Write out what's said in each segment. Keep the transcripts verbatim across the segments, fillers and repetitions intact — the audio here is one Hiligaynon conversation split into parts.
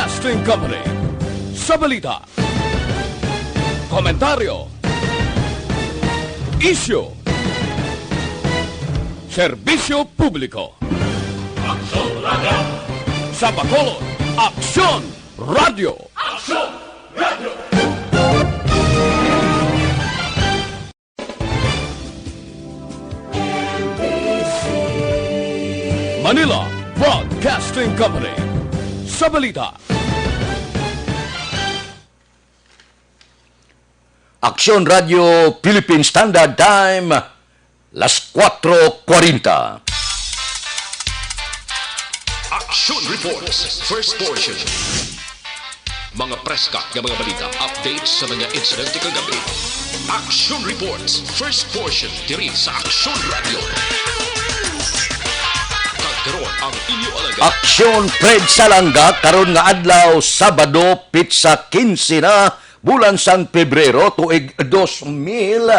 Broadcasting Company. Sa balita, komentaryo, isyu, serbisyo publiko. Aksyon Radio. Sa Bacolod, Aksyon Radio. Aksyon Radio. Manila Broadcasting Company. Sa balita, Aksyon Radio Philippine Standard Time, las cuatro cuarenta. Action Reports, first portion. Mga preska nga mga balita, updates sa mga insidente kagabi. Action Reports, first portion, diri sa Action Radio. Kag karon ang inyo alagad. Aksyon Fred Salanga karon nga adlaw, Sabado, pitsa quince na, bulan sang Pebrero, tuig dos mil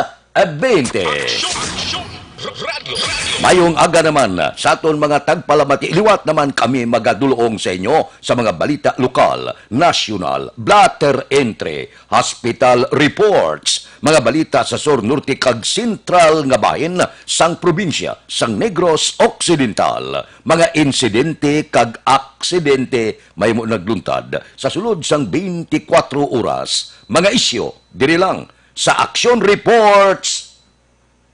bente. Aksyon, aksyon, radyo, radyo. Mayong aga naman sa aton mga tagpalamati. Liwat naman kami magadulong sa inyo sa mga balita lokal, nasyonal, blotter entry, hospital reports, mga balita sa sur, norte, kag sentral nga bahin sang probinsya sang Negros Occidental, mga insidente kag aksidente mahimo nagluntad sa sulod sang twenty-four oras, mga isyu diri lang sa Action Reports,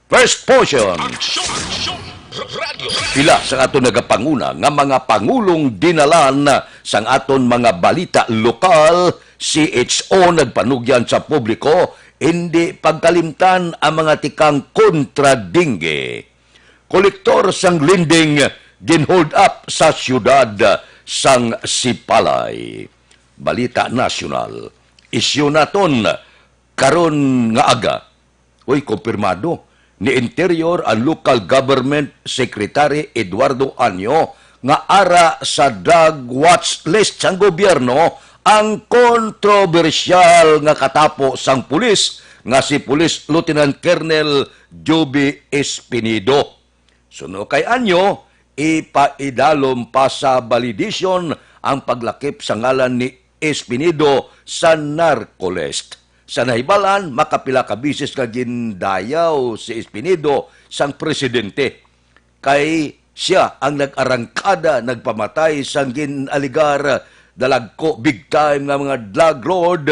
first portion. Aksyon, aksyon, radyo, radyo. Pila sa aton nagapanguna nga mga pangulong dinalan sang aton mga balita lokal, C H O nagpanugyan sa publiko, hindi pagkalimtan ang mga tikang kontra dengue. Kolektor sang lending gin-hold up sa siyudad sang Sipalay. Balita nasyonal. Isyu naton karon nga aga. Uy, kumpirmado ni Interior and Local Government Secretary Eduardo Año nga ara sa drug watch list sang gobyerno ang kontrobersyal nga katapo sang pulis nga si Police Lieutenant Colonel Joby Espinido. Suno kay Anyo, ipaidalom pa sa validation ang paglakip sa ngalan ni Espinido sa narcolist. Sa nahibalan, makapila ka bisis nga gindayaw si Espinido sang presidente, kay sia ang nag-arangkada, nagpamatay sang gin-aligar dalagko big time nga mga drug lord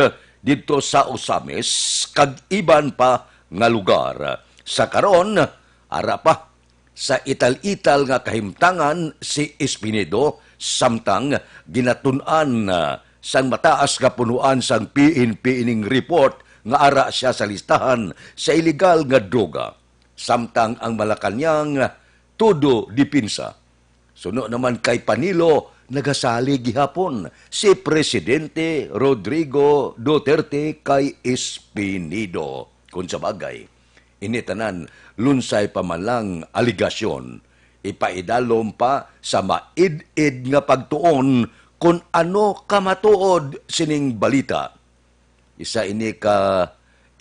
didto sa Ozamiz, kag iban pa nga lugar. Sa karon, ara pa sa ital-ital nga kahimtangan si Espinido, samtang ginatun-an, ah, sang mataas nga punuan sang P N P ining report nga ara sia sa listahan sa iligal nga droga, samtang ang Malacañang todo depensa. Suno naman kay Panilo, nagasali gihapon si Presidente Rodrigo Duterte kay Espinido. Kung sa bagay, ini tanan lunsay pa man lang aligasyon, ipaidalom pa sa maid-id nga pagtuon kon ano kamatuod sining balita. Isa ini ka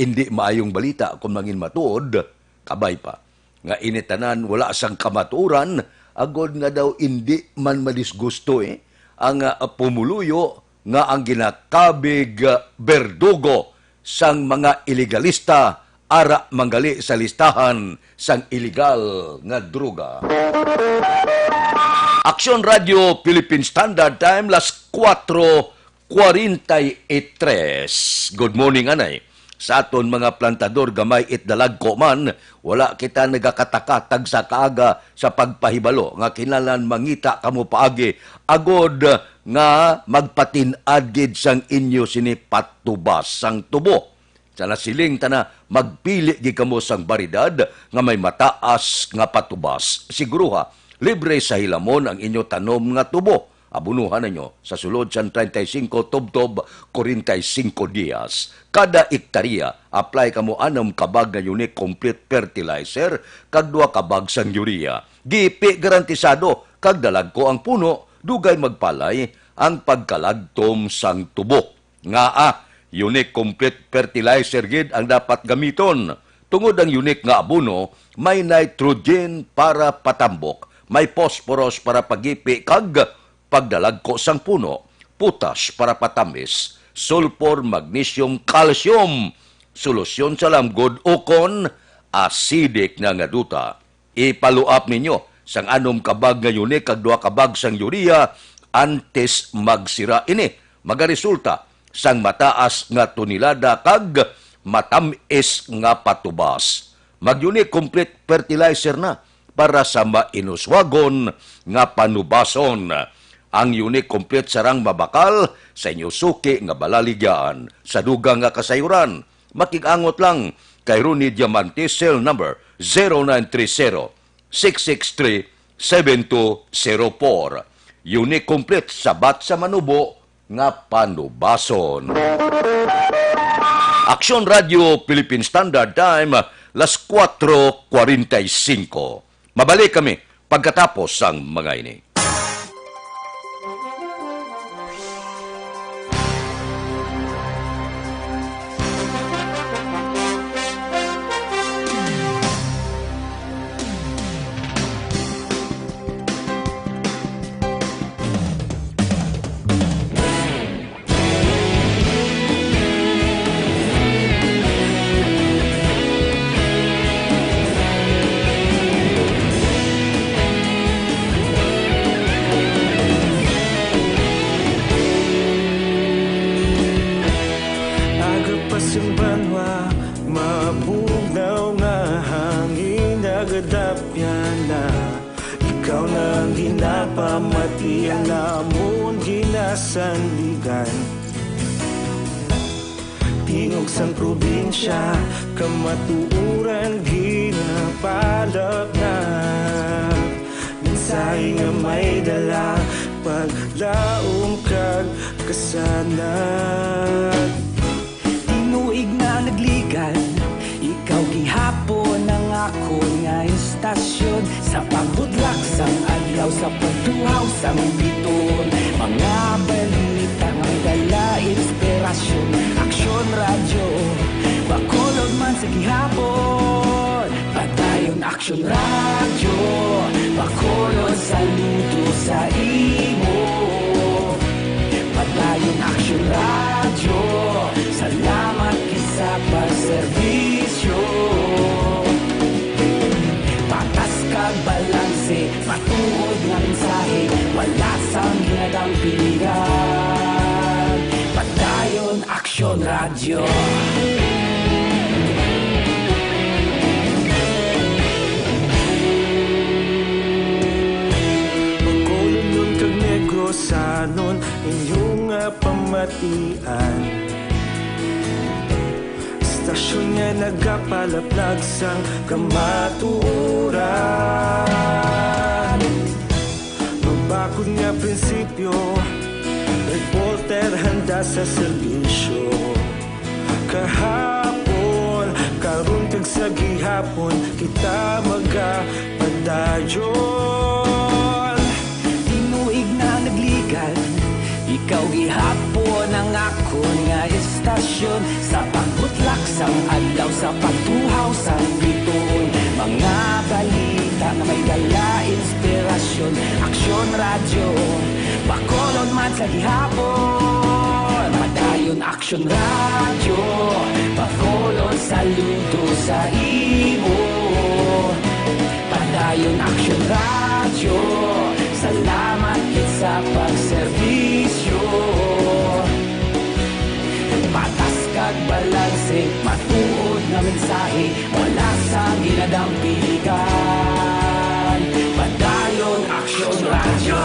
indi maayong balita kon mangin matuod, kabay pa nga ini tanan wala sang kamatuoran, agod nga daw indi man madisgusto, eh, ang, ah, pumuluyo nga ang ginakabig, ah, berdugo sang mga ilegalista ara manggali sa listahan sang iligal nga droga. Aksyon Radio Philippine Standard Time, las kuwatro kwarenta y tres. Good morning, anay. Sa aton mga plantador, gamay it dalagko man, wala kita nagakatakatag sa kaaga sa pagpahibalo nga kinahanglan mangita kamo paagi, agod nga magpatin-ad gid sang inyo sini patubas sang tubo. Sa nasiling ta na, magpili gid kamo sang baryedad nga may mataas nga patubas. Siguruha, libre sa hilamon ang inyo tanom nga tubo. Abunuhan ninyo sa sulod sang treinta y cinco tubtob, kwarenta y cinco dias. Kada ektarya, apply kamo anam ka bag nga Unique Complete Fertilizer kag duha ka bag sang urea. Gipi garantisado kag dalagko ang puno, dugay magpalay ang pagkalagtom sang tubo. Ngaa, Unique Complete Fertilizer gid ang dapat gamiton, tungod ang Unique nga abono may nitrogen para patambok, may phosphorus para pagipi kag pagdalagko sang puno, potash para patamis, sulfur, magnesium, calcium. Solusyon sa lamgod ukon acidic na nga duta. Ipaluap ninyo sang anom ka bag nga Unique kag duha ka bag sang urea antes magsira. Ini magaresulta sang mataas nga tonelada kag matam-is nga patubas. Mag-Unique Complete Fertilizer na para sa mainuswagon nga panubason. Ang Unique Complete sarang mabakal sa inyo suki nga balaligyaan sa dugang nga kasayuran. Makig-angot lang kay Ronnie Diamante, cell number zero nine three zero, six six three, seven two zero four. Unique Complete, sabat sa manubo nga panubason. Aksyon Radio Philippine Standard Time, las kuwatro kwarenta y singko. Mabalik kami pagkatapos sang mga ini. Aga pa sing banwa, mabugnaw nga hangin nagadapyan na. Ikaw na ang ginapamati, ang amon ginasandigan. Tingog sang probinsya, kamatuoran ginapalapnap. Mensahe nga may dala, paglaom kag kasanag. Tinuig na nagligad, ikaw gihapon ang akon nga istasyon. Sa pagbutlak sang adlaw, sa pagtuhaw sang bituon, mga balita nga may dala inspirasyon. Aksyon Radyo, Bacolod man sa gihapon. Padayon Aksyon Radyo, Bacolod, saludo sa imo. Padayon Aksyon Radyo, salamat gid sa pagserbisyo. Patas kag balanse, matuod nga mensahe, wala sang ginadampingan. Padayon Aksyon Radyo. Bacolodnon kag Negrosanon, inyo nga pamatian. Istasyon nga nagapalaplag sang kamatuoran. Mabakod nga prinsipyo, reporter handa sa serbisyo. Kahapon, karon kag sa gihapon, kita magapadayon. Tinuig na nagligad, ikaw gihapon ang akon nga istasyon. Sa pagbutlak sang adlaw, sa pagtuhaw sang bituon, mga balita nga may dala inspirasyon. Aksyon Radyo, Bacolod man sa gihapon. Padayon Aksyon Radyo, Bacolod, saludo sa imo. Padayon Aksyon Radyo, salamat gid sa pagserbisyo. Patas kag balanse, matuod nga mensahe, wala sang ginadampigan. Padayon Aksyon Radyo.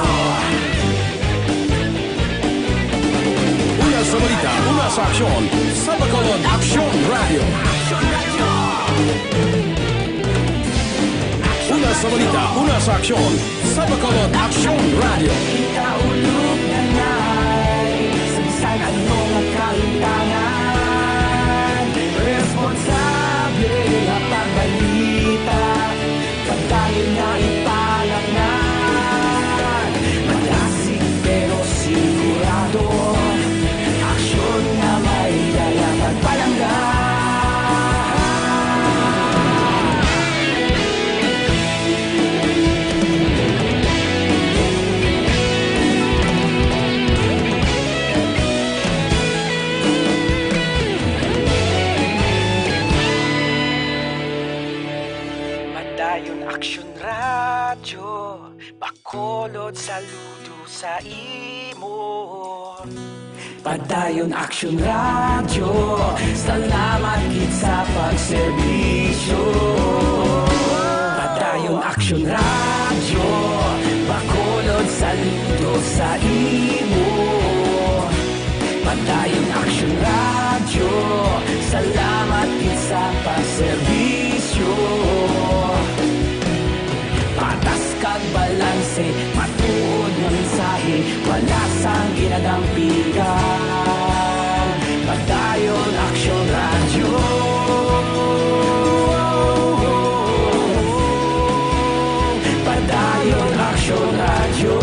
Una sa balita, una sa aksyon, sa Bacolod Aksyon Radyo. Una sa balita, una sa aksyon, sa Bacolod Aksyon Radyo. Ikaulog na na'y sa bisan ano nga kahitangan. Responsable nga pagbalita, pagdayon nga ipalangnan. Madasig pero sigurado, aksyon nga may dala pagpalangga. Saludo sa imo. Padayon Action Radio, salamat gid sa pagserbisyo. Padayon Action Radio, Bacolod, saludo sa imo. Padayon Action Radio, salamat gid sa pagserbisyo. Patas kag balanse, matuod nga mensahe, wala sang ginadampigan. Padayon Action Radio. Padayon Action Radio.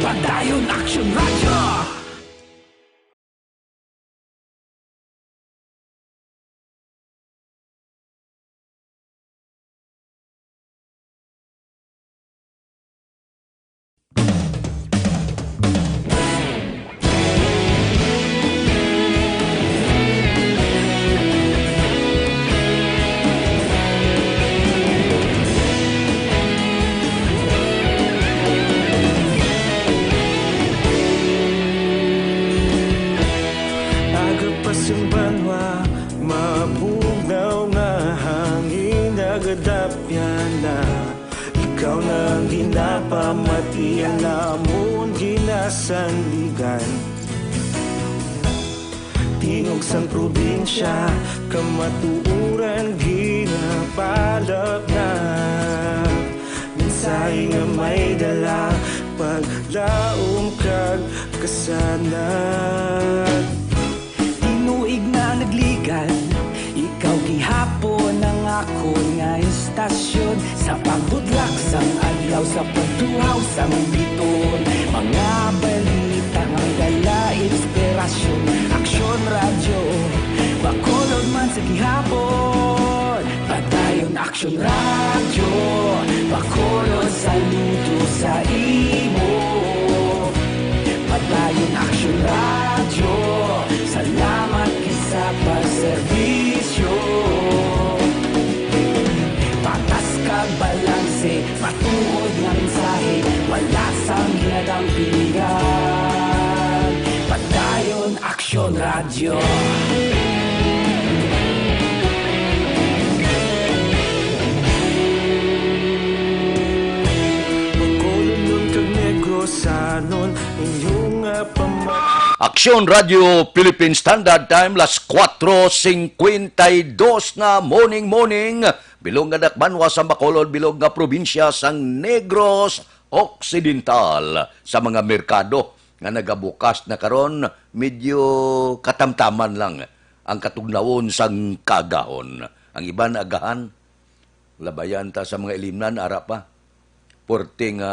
Padayon Action Radio. Aga pa sang banwa, mabugnaw nga hangin nagadapyan na. Ikaw na ang ginapamati, ang amon ginasandigan. Tingog sang probinsya, kamatuoran ginapalapnag. Mensahe nga may dala, paglaom kag kasanag. Tinuig na nagligad, ikaw gihapon ang akon nga istasyon. Sa pagbudlak sang adlaw, sa pagtuhaw sang biton, mga balita nga may dala inspirasyon. Aksyon Radyo, Bacolod man sa gihapon. Padayon Aksyon Radyo, Bacolod, saludo sa imo. Padayon Aksyon Radyo, salamat gid sa pagserbisyo. Patas kag balanse, matuod nga mensahe, wala sang ginadampigan. Padayon Aksyon Radyo. Bacolodnon kag Negrosanon, inyo nga pama- Aksyon Radio Philippine Standard Time, las kuatro singkwenta y dos na, morning, morning. Bilog nga dakbanwa sang Bacolod, bilog nga probinsya sang Negros Occidental. Sa mga merkado nga nagabukas na karon, medyo katamtaman lang ang katugnawon sang kaagahon. Ang iban agahan, labayan ta sa mga ilimnan, ara pa. Puwerte nga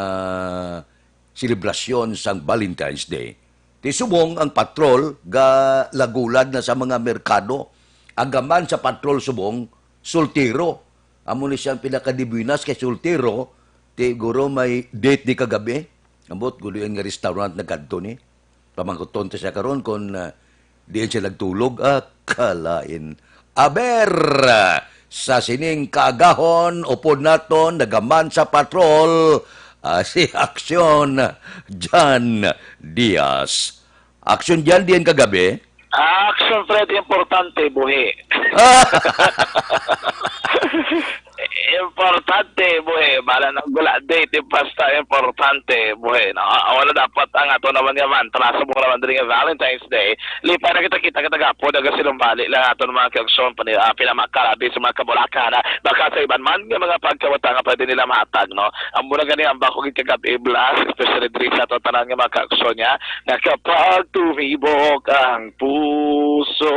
selebrasyon sang Valentine's Day. Ti subong ang patrol galagulad na sa mga merkado. Agaman sa patrol subong, soltero. Amo ni siyang pinakadibuenas kay soltero, ti guro may date ni kagabi. Ambot, gulian nga restaurant nagkadto ni. Pamangkuton ta siya karon kon, ah, diin siya nagtulog. Ah, kalain. Aber, sa sining kaagahon, upod naton, nagaman sa patrol, ah, si Aksyon Jan Diaz. Aksyon Jan, diin kagabi? Ah, Aksyon Fred, importante, buhi. Importante, buhi. Bala nang gula date, basta importante, buhi. No? Ah, wala dapat ang ato naman nga mantra subong naman diri nga Valentine's Day. Lipay na kita, kita, kita gapo, nagasilumbali lang aton mga kaaksyon, pani-, ah, pinamakal, abi sa mga kabulakan, ah, baka sa iban man nga mga pagkawata nga pwede nila matag, no? Amo na gani ang bako gid kagabi, Blas, especially diri sa ato tanan nga mga kaaksyon niya, na kapag tumibok ang puso,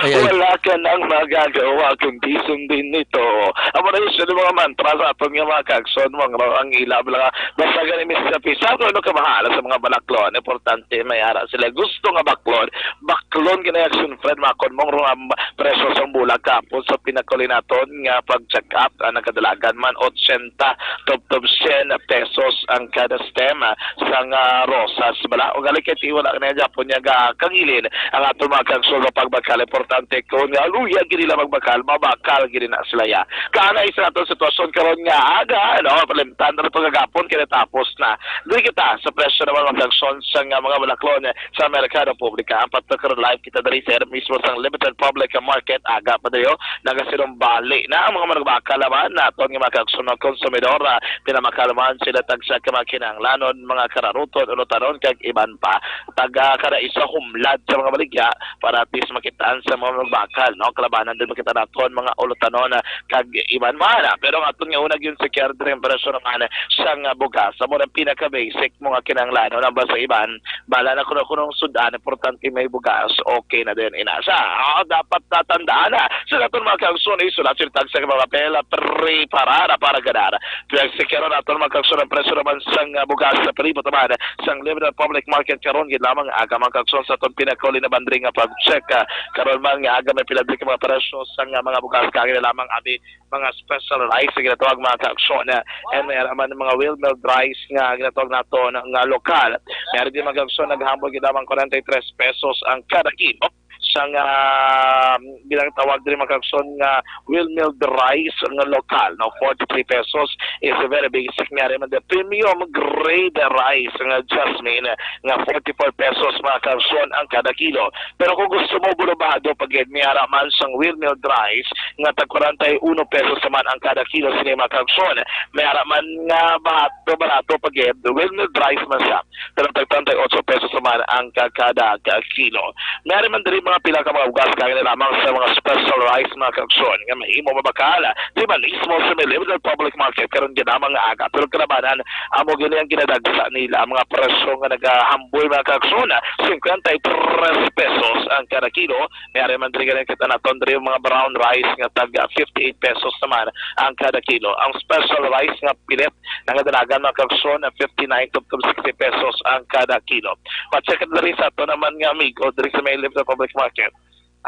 ay, ay, wala ka nang magagawa kundi sundin ito. Amo na yun, Yung mga mantra sa aton nga mga kaagsoon, mga ang ila, mga basta gani, Mister P, sa ano ka bahala sa mga balaklon, importante may ara sila. Gusto nga baklon, baklon gani, Action Fred, makon mong rong ang presyo sang bulag kapon sa pinakuli naton nga pag-check up, ang nagkadalagan man, ochenta tubtob syen pesos ang kada stem, ah, sang, ah, rosas bala. O gali kay ti wala na gyapon niya ga kangilin ang aton mga kaagsoon nga pagbakal. Importante kon nga luya gid nila magbakal, mabakal gid na sila ya. Kana isa naton sitwasyon karon nga aga, ano, palimtan na pagkagapon kay natapos na. Diri kita sa presyo naman mga kaagsoon sang, ah, mga balaklon sa merkado publika. Ang patuloy live kita diri sa mismo sang limited public market. Aga pa dayo, nagasinumbali na ang mga manugbakal naman naton nga mga kaagsoon nga konsumidor. Ah, pinamakal man sila tagsa ka mga kinahanglanon, mga kararuton, ulutanon, kag iban pa. Taga kada isa humlad sa mga baligya para at least makitaan sa mga manugbakal, no? Kalabanan din makita naton mga ulutanon, ah, kag iban man. Ah, pero ang aton nga una gyud sa kiyar diri ang presyo naman sang, ah, bugas. Amo ang pinaka-basic mo nga kinahanglanon. Ang basta iban, bala na kuno kunong sudan, importante may bugas, okay na din ina. Sa, ah, dapat natandaan, ah, sa aton mga kaagsoon, isulat sila tagsa ka mga papel, ah, preparada para ganar. Pinagsikaron naton mga kaagsoon ang presyo naman sang, ah, bugas sa palibot naman sang limited public market karon gid lamang aga mga kaagsoon sa aton pinakauli na bandri nga pag-check, ah, karon man nga aga may pila diri ka mga presyo sang, ah, mga bugas kag lamang abi mga special rice nga ginatawag mga kaagsoon, ah, and may ara man mga wheelmilled rice nga ginatawag naton nga lokal. May ara din mga kaagsoon naghambol gid lamang forty-three pesos ang kada kilo sang, ah, ginatawag diri mga kaagsoon nga wheelmilled rice nga lokal, no? Forty-three pesos is a very basic, may ara man the premium grade rice nga jasmine nga forty-four pesos mga kaagsoon ang kada kilo. Pero kung gusto mo bulubado pa gid, may ara man sang wheelmilled rice nga tag forty-one pesos naman ang kada kilo sini mga kaagsoon. May ara man nga bahato, barato pa gid, wheelmilled rice man siya. Pero tag treinta y ocho pesos naman ang ka-, kada ka-, kilo. May ari man diri mga pila ka mga bugas kag lamang sa mga special rice mga kaagsoon nga mahimo mabakal di man mismo sa may limited public market karon gid lamang nga aga. Pero kalabanan, amo gini ang ginadagsa nila ang mga presyo nga nagahambol mga kaagsoon. Cincuenta y tres pesos ang kada kilo. May ari man diri gani kita naton diri mga brown rice nga tag fifty-eight pesos naman ang kada kilo. Ang special rice nga pilit Nangadalagan, mga kaagsoon, ang fifty-nine to, to sixty pesos ang kada kilo. Pa-check na diri sa ato naman nga amigo diri sa may Libre Public Market.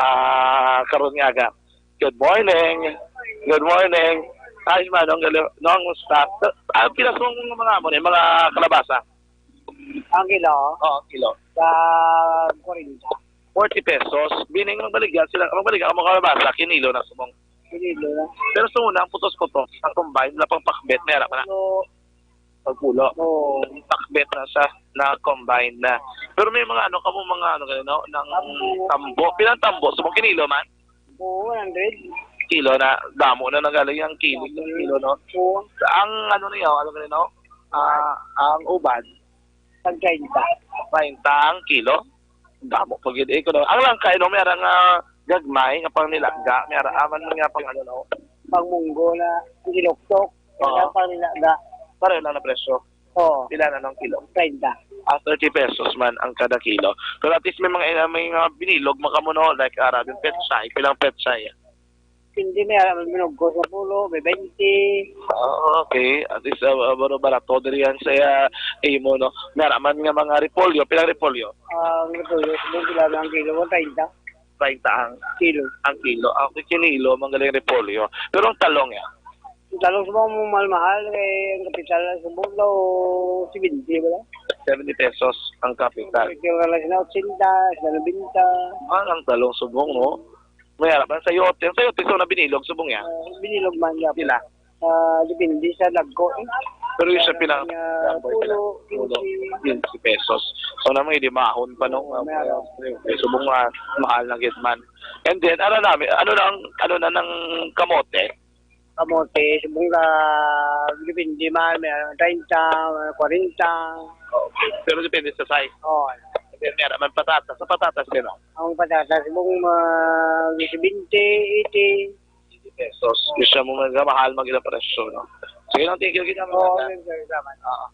Ah, karon nga aga. Good morning. Good morning. Ay, manong gali, no, ang staff. Ah, pila sa mga, mga amo ni, mga kalabasa? Ang kilo? Oo, kilo. Sa forty. Forty pesos. Bining magbaligya sila, magbaligya ang mga kalabasa, kinilo na subong. Kinilo na. Pero sa una, ang putos-putos, ang combine, wala pang pakbet, may ara pa na. So, pagpulo. Oo. Pakbet na siya, na combine na. Pero may mga ano, kamo mga ano, gani, no? Nang tambo. Tambo. Pilang tambo? Subong kinilo man? Oo, one hundred. Kilo na. Damo na nagaling ang kilo. Damo na. Kilo, no? Oo. Ang ano niya, ano gani, no? Ah, ang ubad. Tag treinta. Treinta ang kilo? Damo pa gid, eh, kuno. Ang langka, no, may ara nga gagmay nga pang nilagda, may ara man nga pang ano, no? Pang munggo na niluktok, Oo. Pang nilagda. Pareho lang na presyo. Oo. Pila na ng kilo? Treinta. Ah, thirty pesos man ang kada kilo. Pero at least may mga, may mga binilog man kamo, no? Like, ara, yung pechay. Pilang pechay? Hindi, may ara man binugos nga pulo, may twenty. Ah, okay. At least, ah, ah, baro-, barato diri yan sa, ah, imo, no? May ara man nga mga repolyo. Pilang repolyo? Ang repolyo, subong pila na ang kilo, treinta. Treinta ang Kilo. ang kilo. Ah, okay, kinilo, manggaling repolyo. Pero ang talong, ya? Ang talong subong mo mahal-mahal, kay ang kapital na subong daw seventy, wala? Seventy pesos ang kapital. Kaya wala sila ochenta, sila nobenta. Mahal ang talong subong, no? May ara man sayote. Ang sayote, so na binilog, subong ya? Ah, binilog man, ya. Sila? Ah, depende sa dagko, eh. Pero yung sa Kaya pinang-, nga, pulo, pulo, quince. Quince pesos. So, na may di mahon pa, no? Oo, may ara. Eh, subong nga, mahal na gid man. And then, ano namin, ano na ang, ano na ng kamote? Kamote, subong ka, depende man, may treinta, may kwarenta. Okay. Pero depende sa size. Oo. And then, may ara man patatas. Sa patatas din, no? Ang patatas, subong, ah, seventy, eighty. Pesos. Isa mo, mga mahal, mag-ila presyo, no? Sige lang, thank you, kita mo. Oo, sir, salamat. Oo.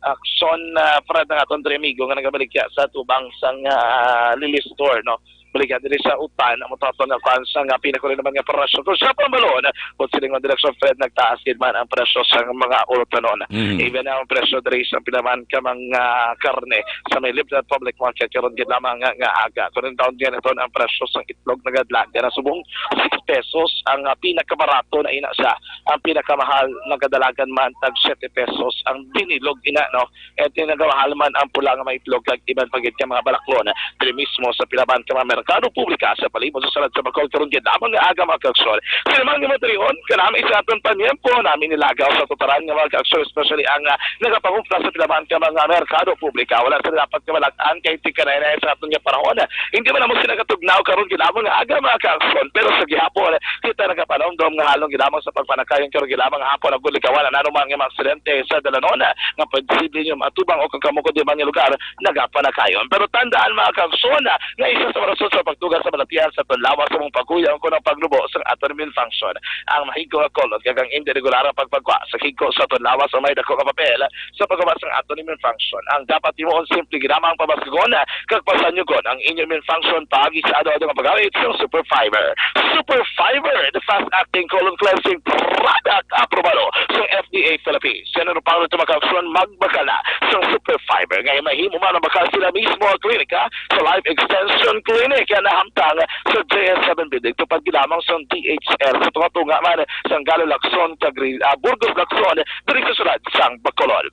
Action, ah, Fred, ang aton diri amigo nga nagabaligya sa tubang sang, ah, Lily Store, no? Baligya diri sa utan, amo to aton nga fans nga pinakuli naman nga presyo. Kung sa pambalon, kung siling man Direksyon Fred, nagtaas gid man ang presyo sa mga ulotanon. Mhm. Even ang presyo diri sa pila man ka mga karne sa may Libertad Public Market karon gid lamang nga, nga aga. Kung ang taon gani, ang presyo sang itlog nagadlak na subong six pesos, ang, ah, pinakamarato na ina siya. Ang pinakamahal nagadalagan man tag siyete pesos ang binilog ina, no? Kay nagkamahal man ang pula nga mga itlog kag iban pa gid nga mga balaklon. Diri mismo sa pila man ka mga merkado publika sa palibot sa Salad sa Bacol karon gid lamang nga aga, mga kaaksyon. Sila man nga matriyon, kanami sa aton panyempo, nami nilagaw sa tutaran nga mga kaaksyon, especially ang, ah, nagapangumpra sa pila man ka mga merkado publika. Wala sila dapat nga malag-an kay tigkanay na sa aton nga panahon. Hindi man namo sila katugnaw karon gid lamang nga aga, mga kaaksyon, pero sa gihapon, kita nagapanumdom nga halong gid lamang sa pagpanakayon karon gid lamang hapon ang gulikawan ang anumang mga aksidente sa dalanon nga posible ninyo matubang o kakamukod di man nga lugar nagapanakayon. Pero tandaan, mga kaaksyon, nga isa sa mga rason sa pagtuga sa balatian sa aton lawas sa mong pagkuyang kuno ang paglubo sa aton immune function. Ang mahigko nga kulot kag ang indi regular nga pagpagwa sa higko sa aton lawas ang may dako nga papel sa paggawas sang aton immune function. Ang dapat himuon, simple gid lamang pabasgon kag pasanyugon ang inyo immune function paagi sa ado-ado nga paggamit sang Super Fiber. Super Fiber, the fast-acting colon cleansing product, aprobado sa F D A Philippines. Yan ang pangit, mga kaaksyon, magbakal na sang Super Fiber. Nga mahimo man ang bakal sila mismo ang klinika sa Life Extension Clinic nga nahamtang sa J S seven Building, tupad gid lamang sang D H L, sa tunga-tunga man sang Galo Lacson kag Ri-, ah, Burgos Lacson, diri sa siyudad sang Bacolod.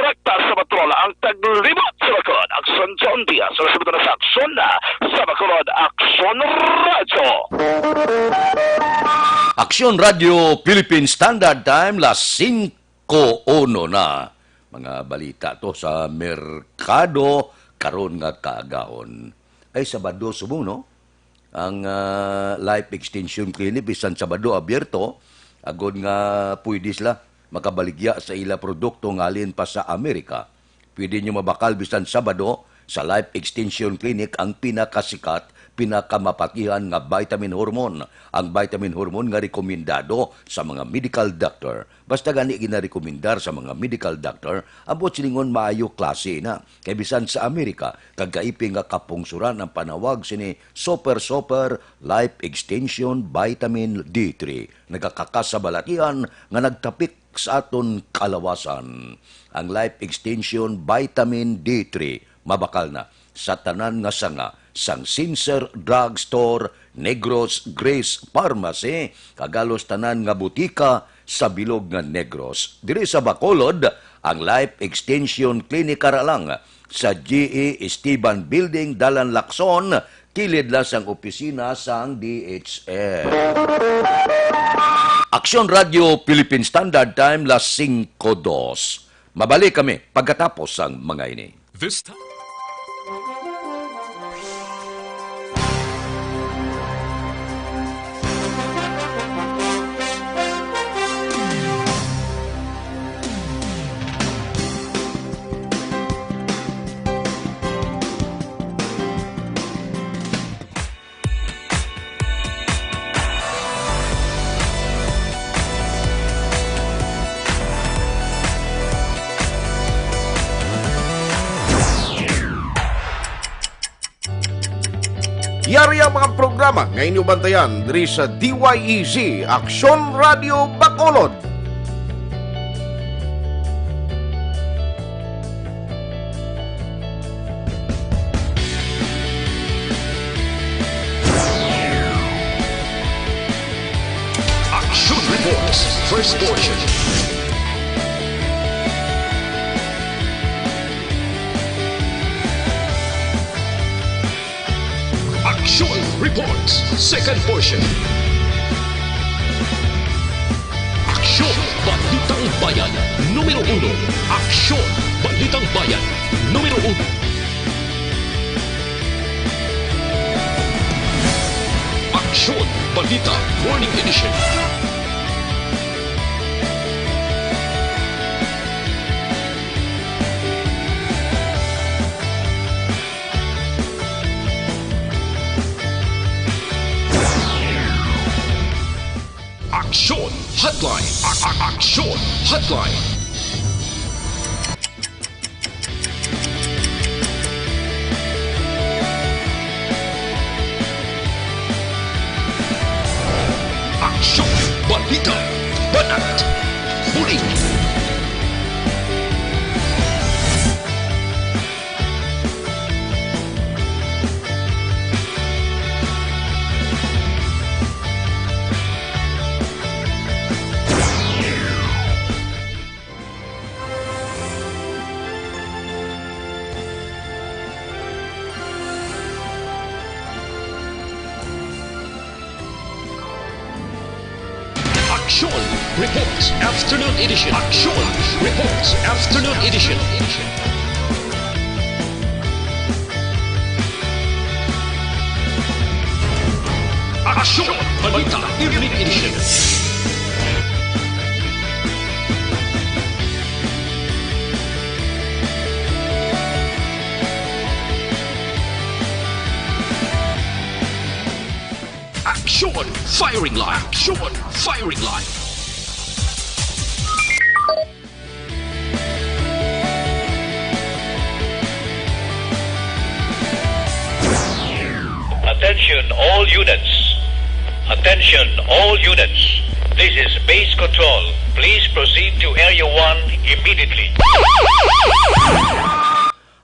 Rekta sa patrol ang taglibot sa Bacolod, Aksyon John Diaz. Sa sunod na sa Aksyon na sa Bacolod, Aksyon Radyo. Aksyon Radyo Philippine Standard Time, las singko uno na. Mga balita to sa merkado karon nga kaagahon. Ay, Sabado subong, no? Ang, ah, Life Extension Clinic, bisan Sabado abierto, agod nga pwede sila makabaligya sa ila produkto nga halin pa sa Amerika. Pwede nyo mabakal bisan Sabado sa Life Extension Clinic ang pinakasikat, pinakamapatihan nga vitamin hormone, ang vitamin hormone nga rekomendado sa mga medical doctor. Basta gani ginarekomendar sa mga medical doctor, ambot silingon maayo klase na. Kay bisan sa Amerika, kag kaiping nga kapungsuran ang panawag sini Super Super Life Extension Vitamin D three. Nagakakasabalatian nga nagtapik sa aton kalawasan. Ang Life Extension Vitamin D three mabakal na sa tanan nga sanga sang Sincere Drug Store, Negros Grace Pharmacy, kag halos tanan nga butika sa bilog nga Negros. Diri sa Bacolod, ang Life Extension Clinic ara lang sa G E Esteban Building, Dalan Lacson, kilid lang sang opisina sang D H L. Aksyon Radyo Philippine Standard Time, las singko dos. Mabalik kami pagkatapos sang mga ini. This time. Yari ang mga programa nga inyo bantayan diri sa D Y E Z, Aksyon Radio Bacolod. Action Reports, first portion. Action Reports, second portion. Aksyon, Balitang Bayan, numero uno. Aksyon, Balitang Bayan, numero uno. Aksyon, Balita, Morning Edition. Aksyon Hotline. A-, a-, Aksyon Hotline. Reports Afternoon Edition. Aksyon Reports Afternoon Edition. Aksyon Balita Evening Edition. Aksyon Firing Line. Aksyon Firing Line. Attention all units. Attention all units. This is base control. Please proceed to Area one immediately.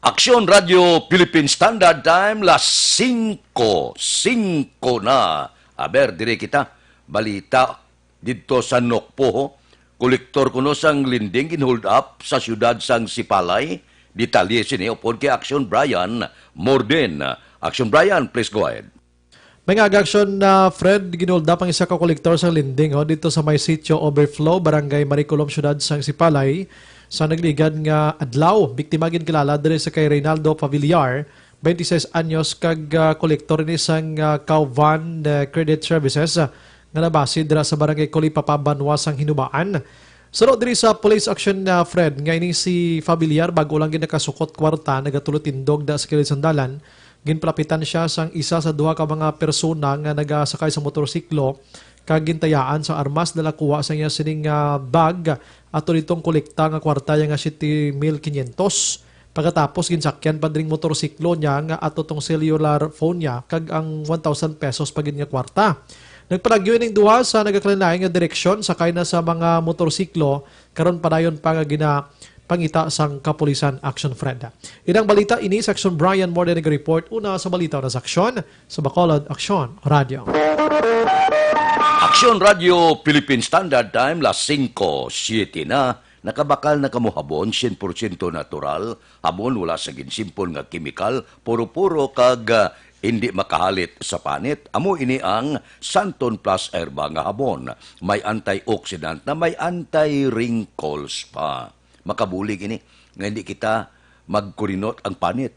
Aksyon Radio Philippine Standard Time, las singko, singko na. Aber, diri kita. Balita didto sa Nokpo, ho. Kolektor kuno sang lending gin-hold up sa siyudad sang Sipalay. Detalye sini upod kay Aksyon Brian Morden. Aksyon Brian, please go ahead. May nga aga aksyon na Fred, gin-hold up ang isa ka kolektor sang lending, ho, dito sa may Sitio Overflow, Barangay Mariculom, siyudad sang Sipalay, sa nagligad nga adlaw. Biktima gin kilala diri sa kay Reynaldo Pavillar, twenty-six anyos, kag, ah, kolektor ini sang, ah, Kauvan, ah, Credit Services, ah, nga nabase dira sa Barangay Colipapa, Banwa sang Hinubaan. Suno diri sa police action, ah, Fred, nga ini si Familiar, bago lang gid nakasukot kwarta, nagatulotindog da sa kilid sang dalan. Ginpalapitan siya sang isa sa duha ka mga persona nga nagasakay sa motorsiklo, kag gintayaan sang armas, dala kuha sa iya sining, ah, bag, ato ditong kolekta nga kwarta, iya nga siete mil quinientos. Pagkatapos, ginsakyan pa dring motorsiklo niya nga ato tong cellular phone niya kag ang one thousand pesos pa gid nga kwarta. Nagpalagyo ining duha sa nagakalain-lain nga direksyon, sakay na sa mga motorsiklo, karon padayon pa nga ginapangita sang kapulisan, Action Fred. Inang balita ini sa Action Brian Morden nag-report. Una sa balita, una sa aksyon, sa Bacolod Aksyon Radio. Aksyon Radio Philippine Standard Time, las singko siete na. Nakabakal na kamo habon, sien porsyento natural, habon wala sa ginsimpon nga kemikal, puro-puro kag, ah, hindi makahalit sa panit. Amo ini ang Santon Plus Herba nga habon. May antioxidant na may anti-wrinkles pa. Makabulig ini nga hindi kita magkurinot ang panit.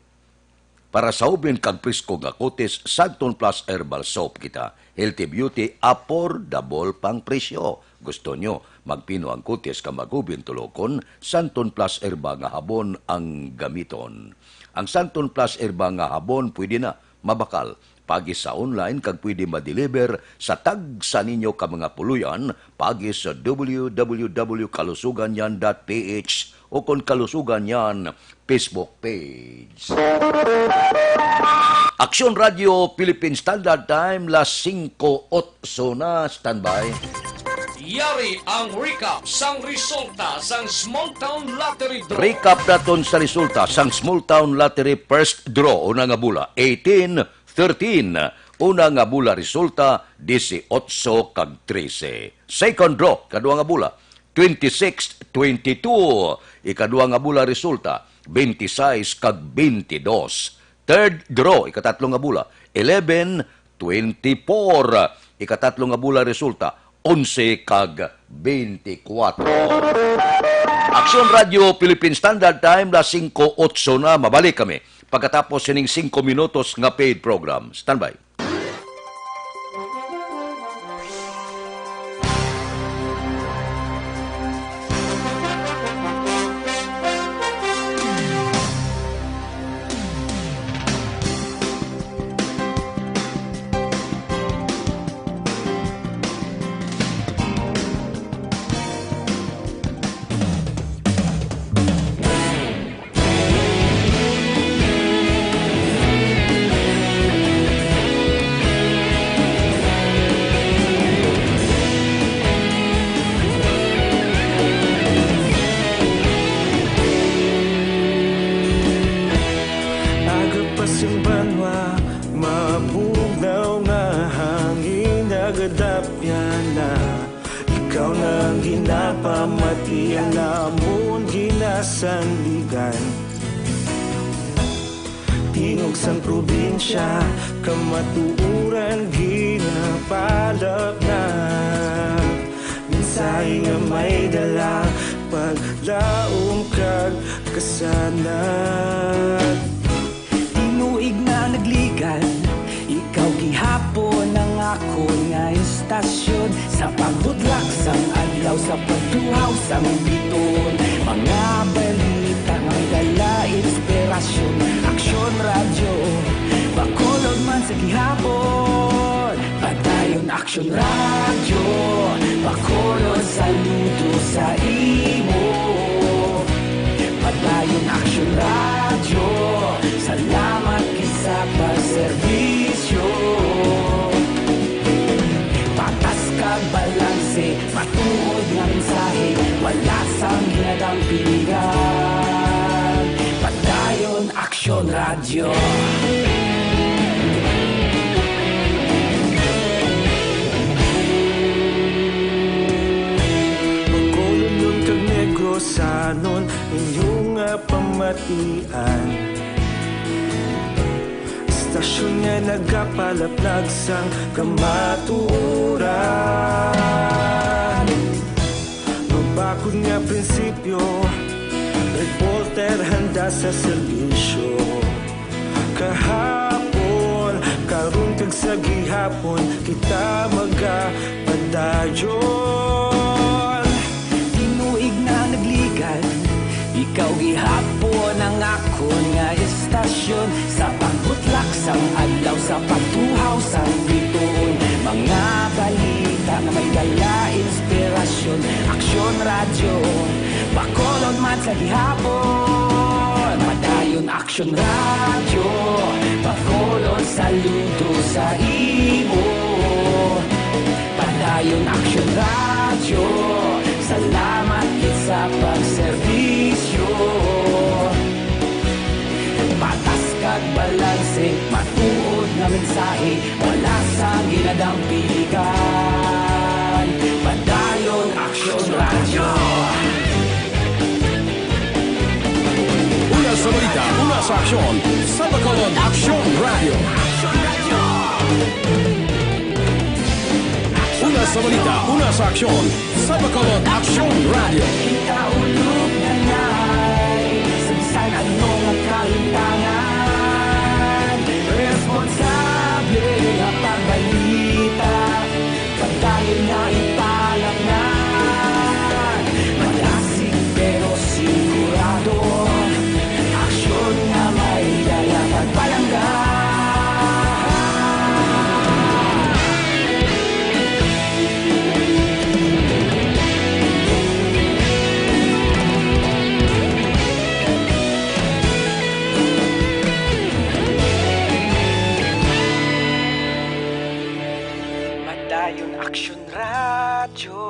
Para sa ubin kag presko nga kutis, Santon Plus Herbal Soap kita. Healthy beauty, affordable pang presyo. Gusto nyo magpino ang kutis ka magubin tulokon? Santon Plus Herba nga habon ang gamiton. Ang Santon Plus Herba nga habon pwede na mabakal pagi sa online kag pwede ma-deliver sa tagsa ninyo ka mga puloy-an pagi sa w w w kalusuganyan dot p h o kon Kalusugan Yan Facebook page. Aksyon Radio Philippine Standard Time, las singko otso na. Standby. Yari ang recap sang resulta sang Small Town Lottery Draw. Recap naton sa resulta sang Small Town Lottery First Draw, una nga bula, eighteen thirteen. Una nga bula resulta, dieciocho kag trese. Second draw, kadua nga bula, twenty-six twenty-two. Ikadua nga bula resulta, twenty-six kag twenty-dos. Third draw, ikatatlo nga bula, eleven twenty-four. Ikatatlo nga bula resulta, onse kag twenty-four. Aksyon Radio Philippine Standard Time, las singko otso na. Mabalik kami pagkatapos sining singko minutos nga paid program. Standby. Aga pa sing banwa, mabugnaw nga hangin nagadapyan na. Ikaw na ang ginapamati, ang amon ginasandigan. Tingog sang probinsya, kamatuoran ginapalapnap. Ay nga may dala, paglaom kag kasanag. Tinuig na nagligan, ikaw gihapon ang akon nga istasyon. Sa pagbutlak sang adlaw, sa pagtuhaw sang biton, mga balita nga may dala inspirasyon. Aksyon Radyo, Bacolod man sa gihapon. Padayon Aksyon Radyo, Bacolod, saludo sa imo. Padayon Aksyon Radyo, salamat gid sa pagserbisyo. Patas kag balanse, matuod nga mensahe, wala sang ginadampigan. Padayon Aksyon Radyo. Bacolodnon kag Negrosanon, inyo nga pamatian. Istasyon nga nagapalaplag sang kamatuoran. Mabakod nga prinsipyo, reporter handa sa serbisyo. Kahapon, karon kag sa gihapon, kita magapadayon. Tinuig na nagligan, ikaw gihapon ang akon nga istasyon. Sa pagbutlak sang adlaw, sa pagtuhaw sang bituon, mga balita nga may dala inspirasyon. Aksyon Radyo, Bacolod man sa gihapon. Padayon Aksyon Radyo, Bacolod, saludo sa imo. Padayon Aksyon Radyo, salamat gid sa pagserbisyo. Patas kag balanse, matuod nga mensahe, wala sang ginadampigan. Padayon Aksyon Radyo. Una sa balita, una sa aksyon, sa Bacolod Aksyon Radyo. Una sa balita, una sa aksyon, sa Bacolod Aksyon Radyo. Kita ulog na ngay, sa bisan ano nga kalintangan, responsable nga pagbalita, pagdayon nga ipalangnan. Malasig pero sigurado, aksyon nga may dala pagpalangga. Padayon Aksyon Radyo,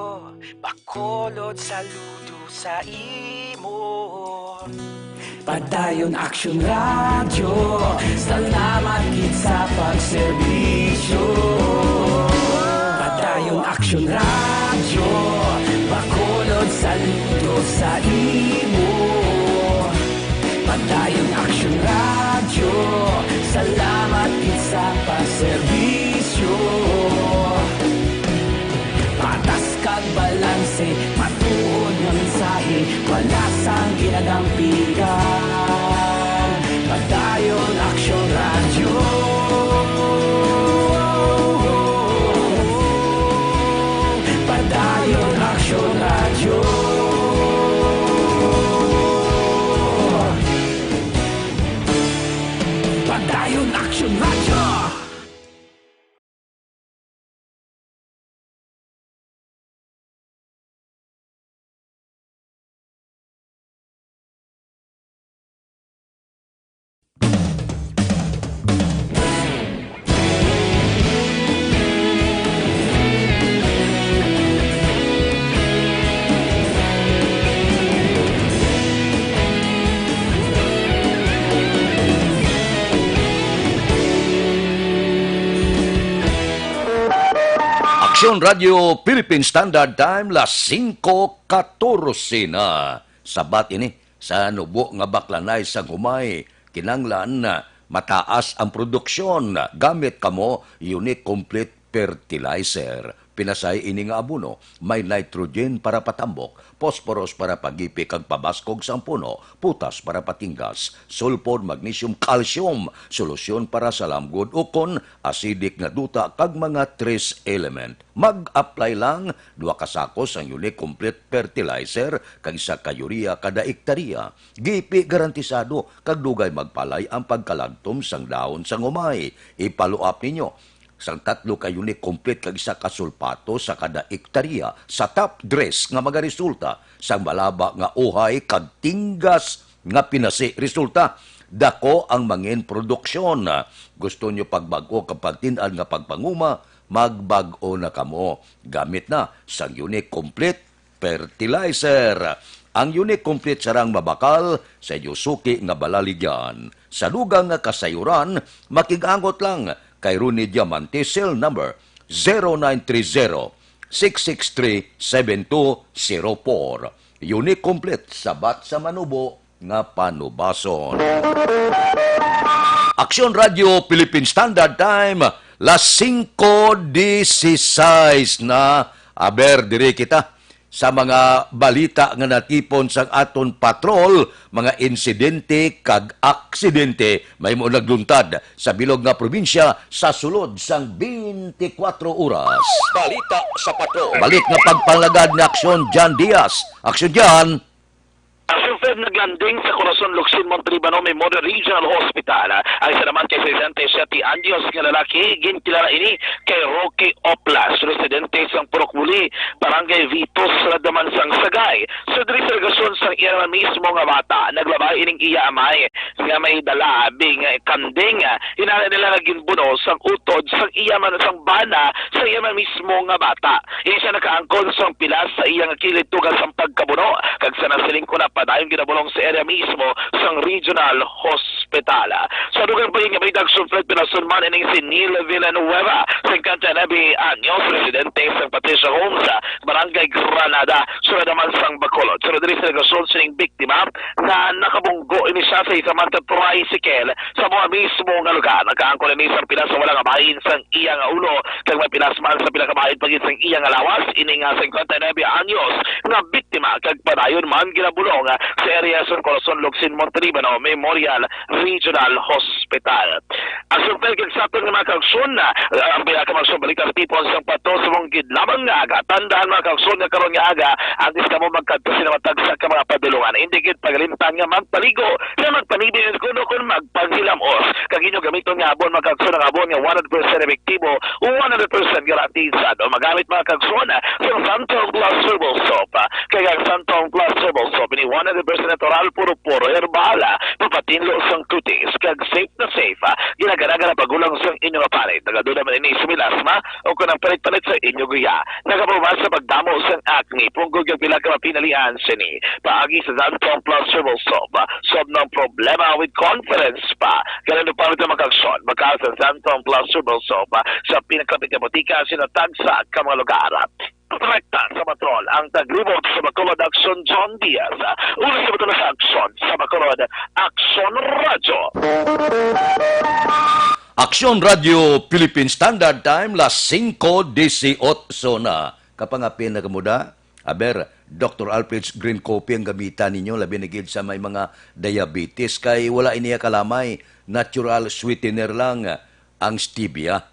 Bacolod, saludo sa imo. Padayon Aksyon Radyo, salamat gid sa pagserbisyo. Padayon Aksyon Radyo, Bacolod, saludo sa imo. Padayon Aksyon Radyo, salamat gid sa pagserbisyo. Patas kag balanse, matuod nga mensahe, wala sang ginadampigan. Padayon Aksyon Radyo. Padayon Aksyon Radyo. Padayon Aksyon Radyo. Aksyon Radio Philippine Standard Time, las singko katorse na. Sabat ini, sa nubo nga baklanay sang humay, kinanglan mataas ang produksyon gamit kamo Unique Complete Fertilizer. Pinasay ini nga abono, may nitrogen para patambok, phosphorus para pagipi kag pabaskog sang puno, potas para patinggas, sulfur, magnesium, calcium, solusyon para sa lamgod ukon acidic nga duta kag mga trace element. Mag-apply lang, duha ka sako sang Unique Complete Fertilizer kag isa ka urea kada ektarya. Gipi garantisado kag dugay magpalay ang pagkalagtom sang dahon sang umay. I-follow up ninyo sang tatlo ka Unique Complete kag isa ka sulpato sa kada ektarya sa top dress nga magaresulta sang malaba nga uhay kag tinggas nga pinasi. Resulta, dako ang mangin produksyon. Gusto nyo pagbag-o kag pagtin-ad nga pagpanguma? Magbag-o na kamo. Gamit na sang Unique Complete Fertilizer. Ang Unique Complete sarang mabakal sa inyo suki nga balaligyan. Sa dugang nga kasayuran, makig-angot lang kay Ronnie Diamante, cell number zero nine three zero, six six three, seven two zero four. Unique Complete, sabat sa manubo nga panubason. Aksyon Radio Philippine Standard Time, las singko disisais na. Aber, diri kita sa mga balita nga natipon sang aton patrol, mga insidente kag aksidente mahimo nagluntad sa bilog nga probinsya sa sulod sang twenty-four oras. Balita sa patrol. Balik nga pagpangalagad ni Aksyon Jan Diaz. Aksyon Jan. Aksyon Fred, naglanding sa Corazon Locsin Montalibano Memorial Regional Hospital ang isa naman ka sesenta y siyete anyos nga lalaki. Ginkilala ini kay Rocky Oplas, residente sang Purok Buli, Barangay Vitos, Radaman sang Sagay. Sa diri sa relasyon sang iya na mismo nga bata, naglabay ining iya amay nga may dala bing kanding. Hinala nila nga ginbuno sang utod sang iya man, sang bana sa iya man mismo nga bata. Ini siya nakaangkon sang pilas sa iya nga kilid tungod sang pagkabuno, kag sa nasiling ko na padayon ginabulong sa area mismo sang regional hospital. Sa dugang pa nga may Aksyon Fred, pinasunman ining si Neil Villanueva, singkwenta y nuebe anyos, residente sa Patricia Homes, Barangay Granada, sulod naman sang Bacolod. Sulod diri sa relasyon sining biktima nga nakabunggo ini siya sa isa man ka tricycle sa mga mismo nga lugar. Nakaangkon ini sa pilas sa wala nga bahin sang iya nga ulo, kag may pilas man sa pila ka bahin pa gid sang iya nga lawas. Ini nga singkwenta y nuebe anyos nga biktima kag padayon man ginabulong sa area sa Corazon Locsin Montalibano Memorial Regional Hospital. Aksyon Fred, kag sa aton nga mga kaaksyon, ah, ang pila ka mga balita sa tipon sang patrol sa mong gid lamang nga aga. Tandaan, mga kaaksyon, nga karon nga aga, antes kamo magkadto sa matagsa ka mga padulungan, indi gid pagalimtan nga magpaligo, nga magpanibi, kuno kon magpaghilamos. Kag inyo gamiton nga abon, mga kaaksyon, ang abon nga one hundred percent epektibo, one hundred percent garantisado. Magamit, mga kaaksyon, sa Santon Plus Herbal Soap. Kay ang Santon Plus Herbal Soap, ini one hundred percent natural, puro-puro herbal, papatinlo sang kutis, kag safe na safe. Ginaganagan ang paggulang sang inyo nga panit. Nagaduda man ini sa milasma o kon ang panit-panit sa inyo guya. Nagaprobar sa pagdamo sang acne, punggod kag pila ka mapinalian sini. Paagi sa Santon Plus Herbal Soap, solve ng problema with confidence pa. Ganun pa rin ang mga kaaksyon. Bakal sa Santon Plus Herbal Soap, sa pinakapit nga botika sa natagsa ka mga lugar. Direkta sa patrol ang taglibot sa Bacolod, Aksyon John Diaz. Una sa patrol sa Aksyon sa Bacolod, Aksyon Radyo. Aksyon Radyo Philippine Standard Time, las singko disiotso na. Kapangapin na kamo da? Aber, Doctor Alfred's Green Coffee ang gamitan ninyo, labi na gid sa may mga diabetes, kay wala iniya kalamay, natural sweetener lang ang stevia.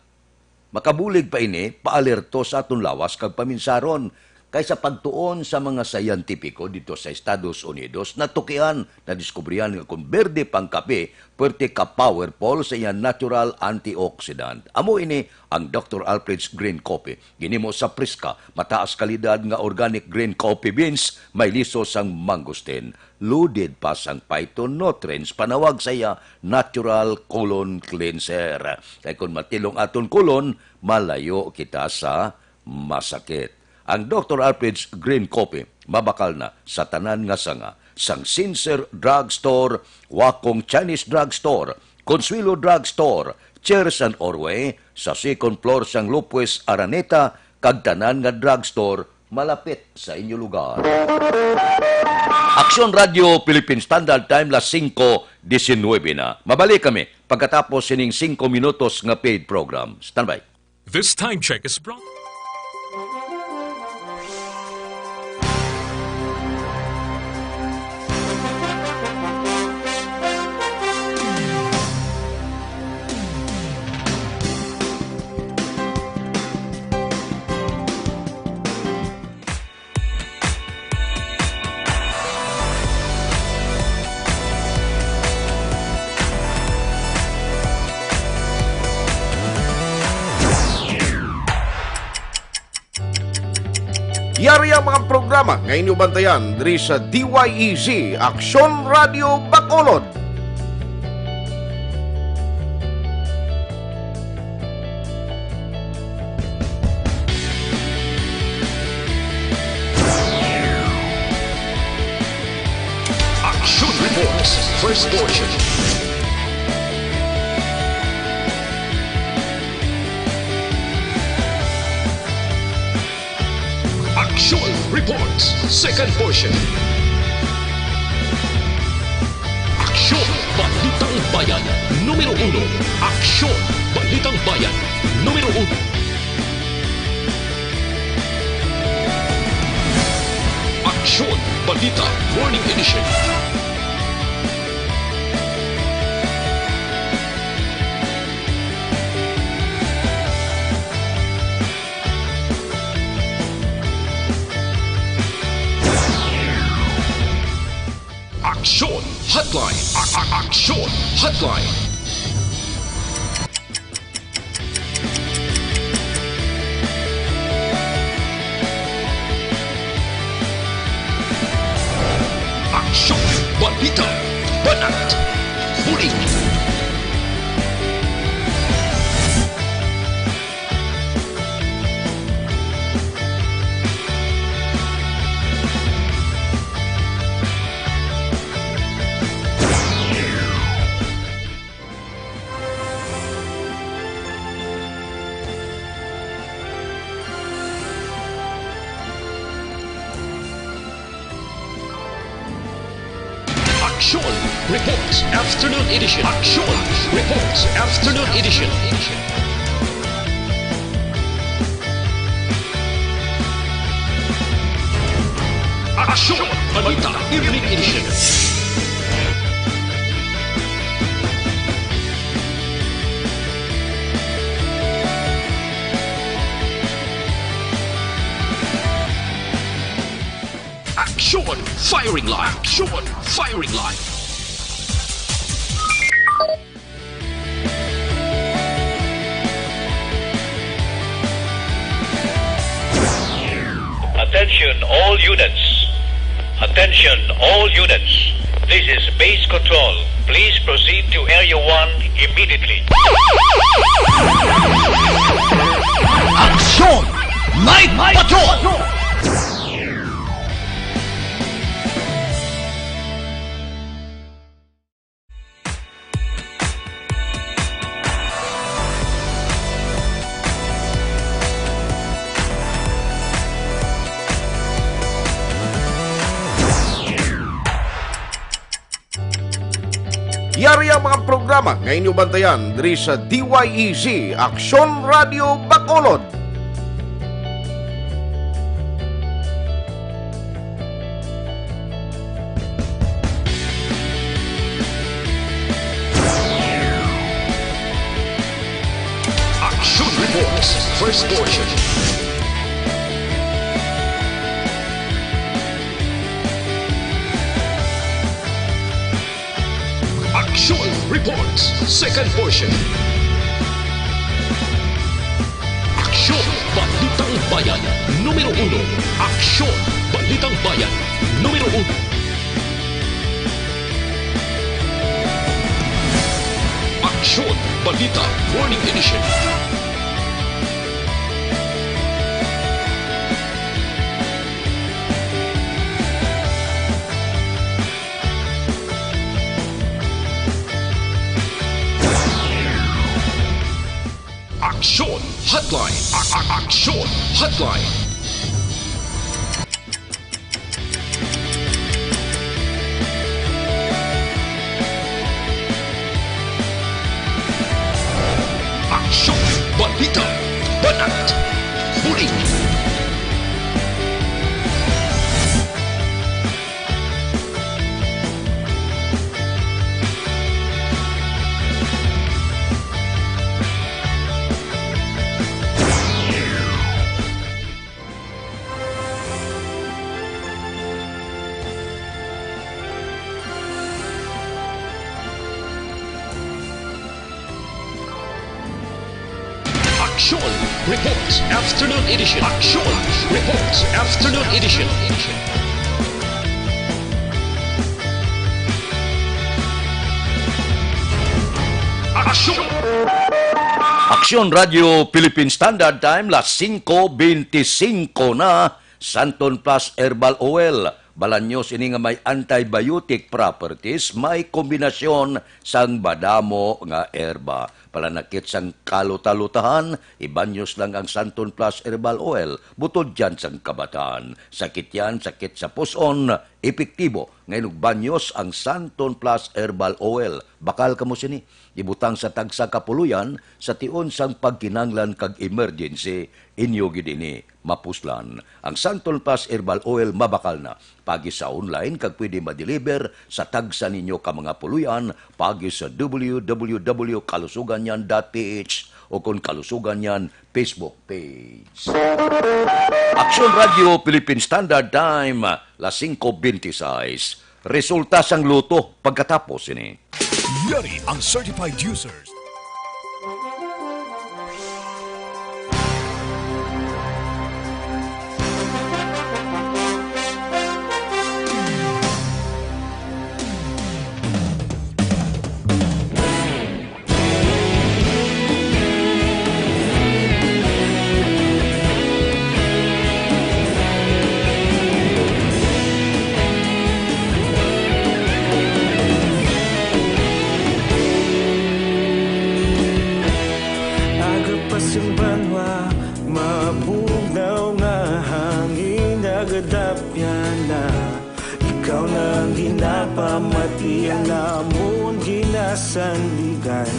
Makabulig pa ini paalerto sa aton lawas kag paminsaron, kay sa pagtuon sa mga sayantipiko didto sa Estados Unidos, natukian, nadiskubrihan nga kon berde pa ang kape, puwerte ka powerful sa iya natural antioxidant. Amo ini ang Doctor Alfred's Green Coffee. Ginhimo sa priska, mataas kalidad nga organic green coffee beans, may liso sang mangosteen. Loaded pa sang phytonutrients, panawag sa iya natural colon cleanser. Kay kon matilong aton colon, malayo kita sa masakit. Ang Doctor Alfred's Green Coffee mabakal na sa tanan nga sanga, sang Sincere Drug Store, Wakong Chinese Drug Store, Consuelo Drug Store, Cheers and Orway, sa second floor sang Lopez Araneta, kag tanan nga drug store malapit sa inyo lugar. Aksyon Radio Philippine Standard Time, las singko disinuybe na. Mabalik kami pagkatapos sining singko minutos nga paid program. Standby. This time check is brought Yari ang mga programa nga inyo bantayan diri sa D Y E Z, Aksyon Radio Bacolod. Action Reports, first portion. Action Reports, second portion. Aksyon, Balitang Bayan, numero uno. Aksyon, Balitang Bayan, numero uno. Aksyon, Balita, Morning Edition. Aksyon Hotline. A- a- Aksyon Hotline. Aksyon, balita, banat, bulig. Aksyon Reports Afternoon Edition. Aksyon Reports Afternoon Edition. Aksyon Balita Evening Edition. Aksyon Firing Line. Aksyon Firing Line. Attention all units. Attention all units. This is base control. Please proceed to Area one immediately. Aksyon! Night Patrol! Yari ang mga programa nga inyo bantayan diri sa D Y E Z Aksyon Radio Bacolod. Action Reports, first portion. Action Reports, second portion. Aksyon, Balitang Bayan, numero uno. Aksyon, Balitang Bayan, numero uno. Aksyon, Balita, Morning Edition. Aksyon Hotline. A- a- Aksyon Hotline. Aksyon, balita, banat, bulig. Aksyon Reports Afternoon Edition. Aksyon Reports Afternoon Edition. Aksyon! Aksyon Radio Philippine Standard Time, las singko bente singko na. Santon Plus Herbal Oil, balanyos ini nga may antibiotic properties, may kombinasyon sang madamo nga herba. Palanakit sang kaluta-lutahan, ibanyos lang ang Santon Plus Herbal Oil, butod dyan sang kabataan. Sakit yan, sakit sa puson, epektibo nga inugbanyos ang Santon Plus Herbal Oil. Bakal kamo sini. Ibutang sa tagsa ka puluyan sa tion sang pagkinahanglan kag emergency, inyo gid ini mapuslan. Ang Santon Plus Herbal Oil mabakal na. Pagi sa online kag pwede ma-deliver sa tagsa ninyo ka mga puluyan, pagi sa w w w kalusuganyan dot p h o kon Kalusuganyan Facebook page. Aksyon Radio Philippine Standard Time, las singko bente sais. Resulta sang luto pagkatapos sini. Yari ang certified users. Aga pa sing banwa, mabugnaw nga hangin nagadapyan na. Ikaw na ang ginapamati, ang amon ginasandigan.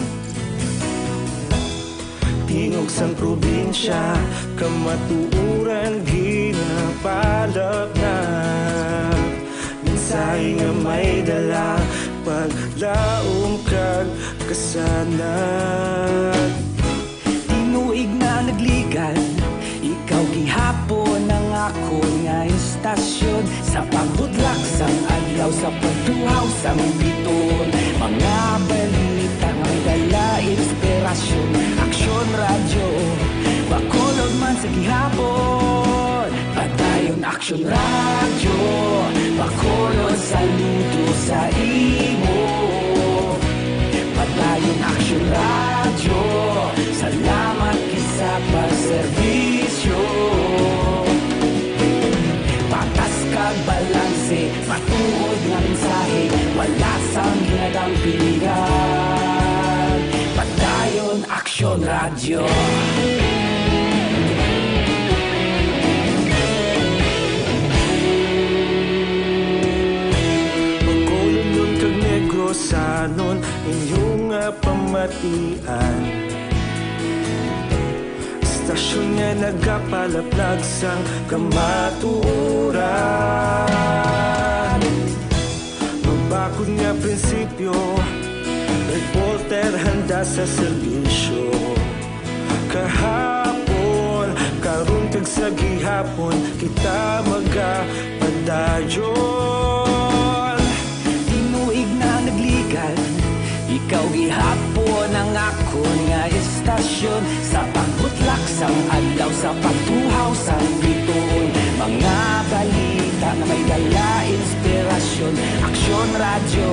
Tingog sang probinsya, kamatuoran ginapalapnag. Mensahe nga may dala, paglaom kag kasanag. Tinuig na nagligad, ikaw gihapon ang akon nga istasyon. Sa pagbutlak sang adlaw, sa pagtuhaw sang bituon, mga balita nga may dala inspirasyon. Aksyon Radyo, Bacolod man sa gihapon. Padayon Aksyon Radyo, Bacolod, saludo sa imo. Padayon Aksyon Radyo, salamat gid sa pagserbisyo. Patas kag balanse, matuod nga mensahe, wala sang ginadampingan. Padayon Aksyon Radyo. Bacolodnon kag Negrosanon, inyo nga pamatian. Istasyon nga nagapalaplag sang kamatuoran. Mabakod nga prinsipyo, reporter handa sa serbisyo. Kahapon, karon kag sa gihapon, kita magapadayon. Tinuig na nagligad, ikaw gihapon ang akon nga istasyon. Sa pagbutlak sang adlaw, sa pagtuhaw sang bituon, mga balita nga may dala inspirasyon. Aksyon Radyo,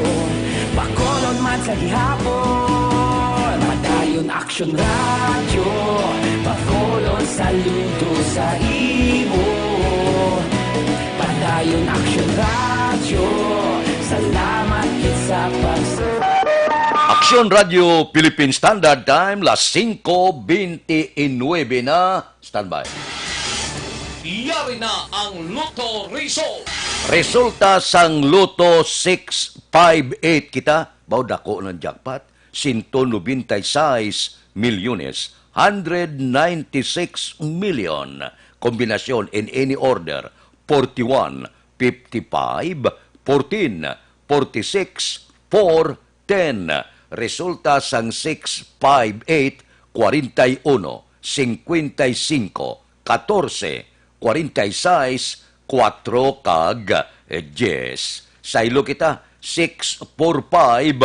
Bacolod man sa gihapon. Padayon Aksyon Radyo, Bacolod, saludo sa imo. Padayon Aksyon Radyo, salamat gid sa pag- Aksyon Radyo Philippine Standard Time, las singko bente y nuebe na. Standby. Yari na ang Lotto Result. Resulta sang Lotto six five eight kita, mao dako ng jackpot, sento nobenta y seis milyones, hundred ninety-six million. Kombinasyon in any order, forty-one, fifty-five, fourteen, forty-six, four, ten. Resulta sang six five eight, kwarenta y uno, singkwenta y singko, katorse, kwarenta y sais, kwatro kag dyes. Saylo kita, six four five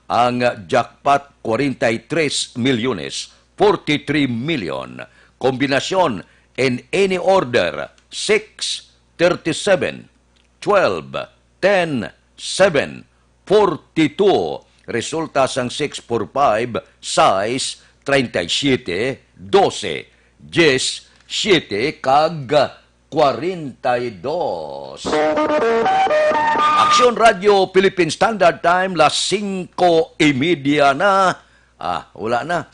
ang jackpot, kwarenta y tres milyones, forty-three million. Kombinasyon in any order, six, thirty-seven, twelve, ten, seven, forty-two. Resulta sang six, four, five, sais, treinta y siete, doce, dies, siete, kag kwarenta y dos. Aksyon Radio Philippine Standard Time, las singko y media na. Ah, wala na.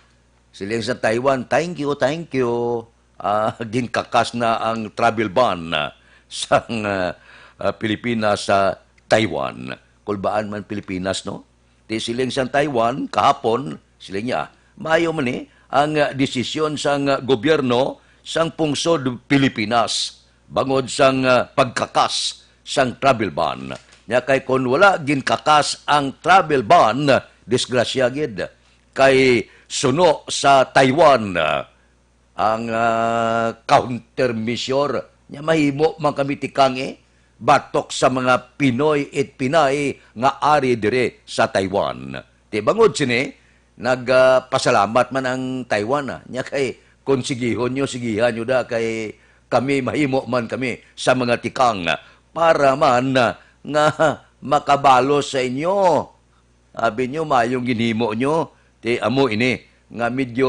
Siling sa Taiwan, "Thank you, thank you." Ah, ginkakas na ang travel ban, ah, sang, ah, ah, Pilipinas sa Taiwan. Kulbaan man Pilipinas, no? Ti siling sang Taiwan, kahapon, siling niya, "Maayo man ni ang, ah, desisyon sang, ah, gobyerno sang pungsod Pilipinas bangod sang, ah, pagkakas sang travel ban." Nya kay kon wala ginkakas ang travel ban, disgrasya gid. Kay suno sa Taiwan, ah, ang, ah, countermeasure. Nya mahimo man kami tikang, eh, batok sa mga Pinoy it Pinay nga ari diri sa Taiwan. Ti bangod sini, nag, ah, pasalamat man ang Taiwan, ah. Nya kay, kon sigihon nyo, sigihan nyo da, kay kami, mahimo man kami sa mga tikang, ah, para man, ah, nga makabalos sa inyo. Abi nyo, maayong ginhimo nyo. Ti amo ini, nga medyo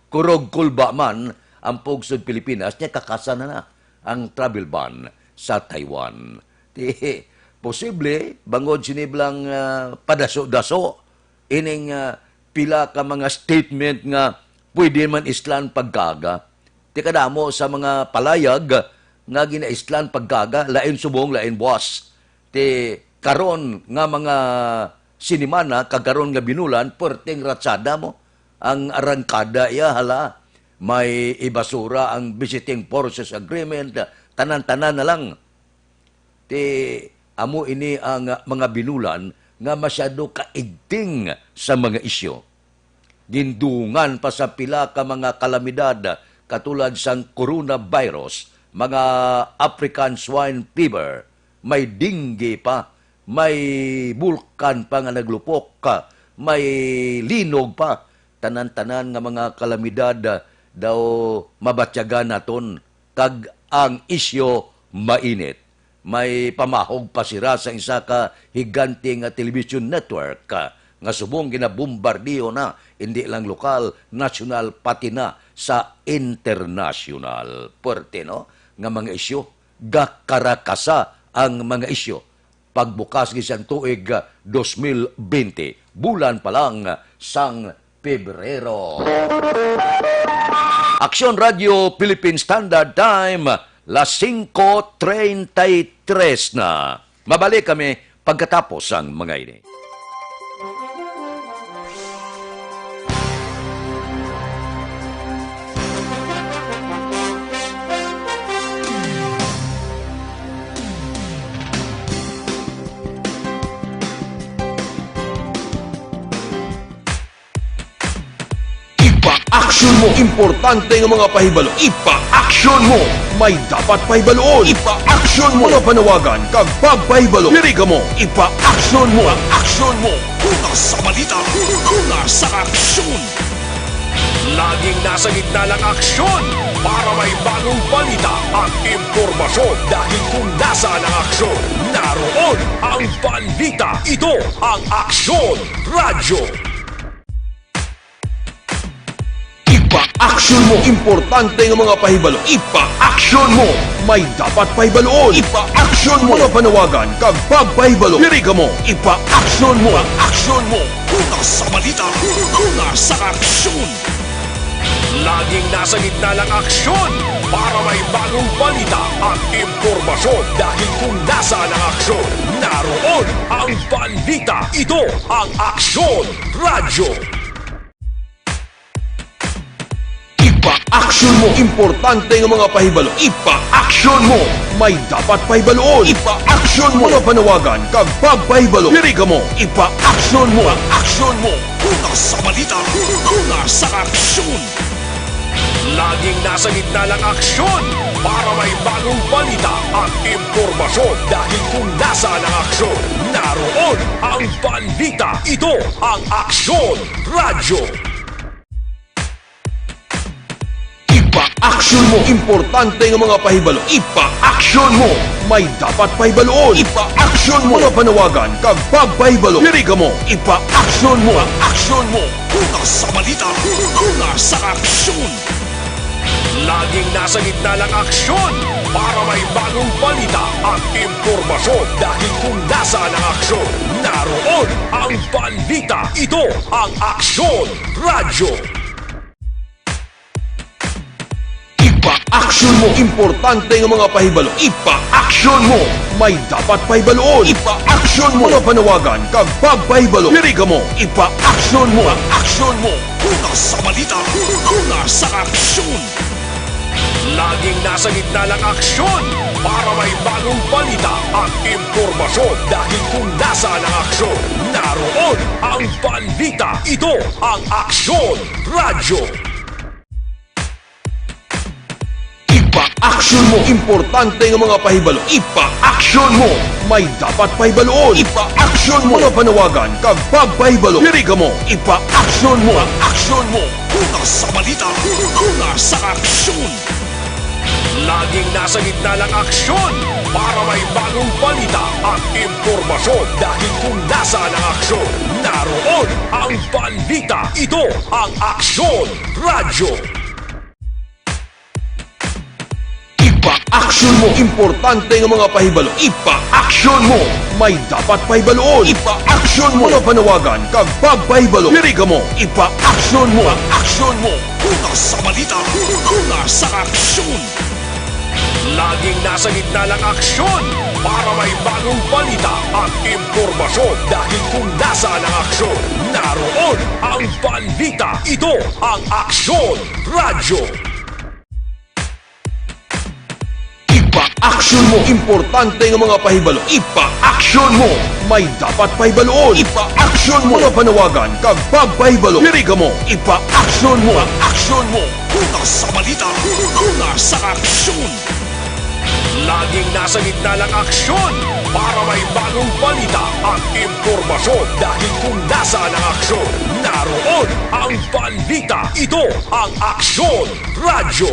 kurog kulba man ang pungsod Pilipinas, nya kakasan na na ang travel ban sa Taiwan. Ti posible, bangod sini blang, ah, padaso-daso, ining, ah, pila ka mga statement nga pwede man islan pagkaga. Ti kadamo sa mga palayag nga ginaislan pagkaga, lain subong, lain buas. Ti karon nga mga sinimana kag karon nga binulan, perting ratsada mo ang arangkada iya, hala. May ibasura ang Visiting Forces Agreement, tanan-tanan na lang. Ti amo ini ang mga binulan nga masyado kaigting sa mga isyu. Gindungan pa sa pila ka mga kalamidad katulad sang coronavirus, mga African swine fever, may dengue pa, may bulkan pa nga naglupok, may linog pa. Tanan-tanan nga mga kalamidad, ah, daw mabatyagan naton, kag ang isyu mainit. May pamahog pa sira sa isa ka higante nga television network, ah, nga subong ginabombardiyo na, indi lang lokal, nasyonal, pati na sa internasyonal. Puwerte, no, nga mga isyu, gakarakasa ang mga isyu. Pagbukas gid sang tuig, ah, dos mil bente, bulan pa lang, ah, sang Pebrero. Aksyon Radio Philippine Standard Time, las singko treinta y tres na. Mabalik kami pagkatapos sang mga ini. Ipa-aksyon mo. Importante nga mga pahibalo. Ipa-aksyon mo. May dapat pahibaluon. Ipa-aksyon mo. Mga panawagan kag pagpahibalo. Diri kamo. Ipa-aksyon mo. Ipa-aksyon mo. Una sa balita. Una sa aksyon. Laging nasa gitna ng aksyon para may bagong balita at impormasyon. Dahil kung nasaan ang aksyon, naroon ang balita. Ito ang Aksyon Radyo. Ipa-aksyon mo. Importante nga mga pahibalo. Ipa-aksyon mo. May dapat pahibaluon. Ipa-aksyon mo. Mga panawagan kag pagpahibalo. Diri kamo. Ipa-aksyon mo. Ipa-aksyon mo. Una sa balita. Una sa aksyon. Laging nasa gitna ng aksyon para may bagong balita at impormasyon. Dahil kung nasaan ang aksyon, naroon ang balita. Ito ang Aksyon Radyo. Ipa-aksyon mo. Importante nga mga pahibalo. Ipa-aksyon mo. May dapat pahibaluon. Ipa-aksyon mo. Mga panawagan kag pagpahibalo. Diri kamo. Ipa-aksyon mo. Ipa-aksyon mo. Una sa balita. Una sa aksyon. Laging nasa gitna ng aksyon para may bagong balita at impormasyon. Dahil kung nasaan ang aksyon, naroon ang balita. Ito ang Aksyon Radyo. Ipa-aksyon mo. Importante nga mga pahibalo, ipa-aksyon mo. May dapat pahibaluon, ipa-aksyon mo. Mga panawagan kag pagpahibalo, diri kamo. Ipa-aksyon mo. Ipa-aksyon mo. Una sa balita, una sa aksyon. Laging nasa gitna ng aksyon para may bagong balita at impormasyon. Dahil kung nasaan ang aksyon, naroon ang balita. Ito ang Aksyon Radyo. Ipa-aksyon mo. Importante nga mga pahibalo, ipa-aksyon mo. May dapat pahibaluon, ipa-aksyon mo. Mga panawagan kag pagpahibalo, diri kamo. Ipa-aksyon mo. Ipa-aksyon mo. Una sa balita, una sa aksyon. Laging nasa gitna ng aksyon para may bagong balita at impormasyon. Dahil kung nasaan ang aksyon, naroon ang balita. Ito ang Aksyon Radyo. Ipa-aksyon mo. Importante nga mga pahibalo, ipa-aksyon mo. May dapat pahibaluon, ipa-aksyon mo. Mga panawagan kag pagpahibalo, diri kamo. Ipa-aksyon mo. Ipa-aksyon mo. Una sa balita, una sa aksyon. Laging nasa gitna ng aksyon para may bagong balita at impormasyon. Dahil kung nasaan ang aksyon, naroon ang balita. Ito ang Aksyon Radyo. Ipa-aksyon mo. Importante nga mga pahibalo, ipa-aksyon mo. May dapat pahibaluon, ipa-aksyon mo. Mga panawagan kag pagpahibalo, diri kamo. Ipa-aksyon mo. Ipa-aksyon mo. Una sa balita, una sa aksyon. Laging nasa gitna ng aksyon para may bagong balita at impormasyon. Dahil kung nasaan ang aksyon, naroon ang balita. Ito ang Aksyon Radyo. Ipa-aksyon mo. Importante nga mga pahibalo, ipa-aksyon mo. May dapat pahibaluon, ipa-aksyon mo. Mga panawagan kag pagpahibalo, diri kamo. Ipa-aksyon mo. Ipa-aksyon mo. Una sa balita, una sa aksyon. Laging nasa gitna ng aksyon para may bagong balita at impormasyon. Dahil kung nasaan ang aksyon, naroon ang balita. Ito ang Aksyon Radyo.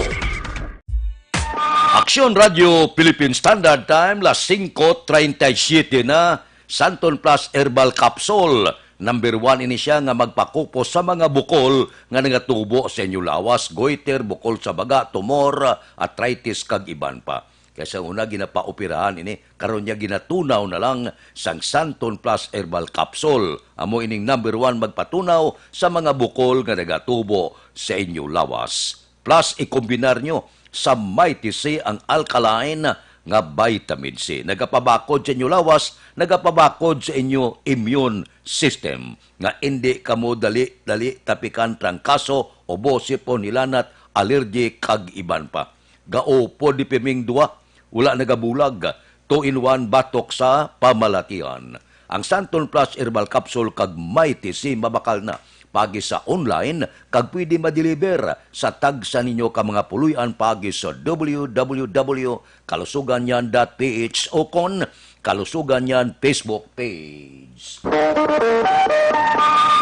Aksyon Radyo Philippine Standard Time, las singko treinta y siete na. Santon Plus Herbal Capsule. Number one ini siya nga magpakupos sa mga bukol nga nagatubo sa inyo lawas, goiter, bukol sa baga, tumor, arthritis, kag iban pa. Kay sa una, ginapaoperahan ini, karon niya ginatunaw na lang sang Santon Plus Herbal Capsule. Amo ining number one magpatunaw sa mga bukol nga nagatubo sa inyo lawas. Plus, ikombinar nyo sa Mighty C ang alkaline nga vitamin C. Nagapabakod sa inyo lawas, nagapabakod sa inyo immune system, nga indi kamo dali-dali tapikan trangkaso, ubo, sipon, hilanat, allergy, kag iban pa. Gaupod ni pirming duwa, wala nagabulag, two-in-one batok sa pamalatian. Ang Santon Plus Herbal Capsule kag Mighty C mabakal na paagi sa online kag pwede ma-deliver sa tagsa ninyo ka mga puloy-an paagi sa w w w kalusuganyan dot p h o kon Kalusuganyan Facebook page.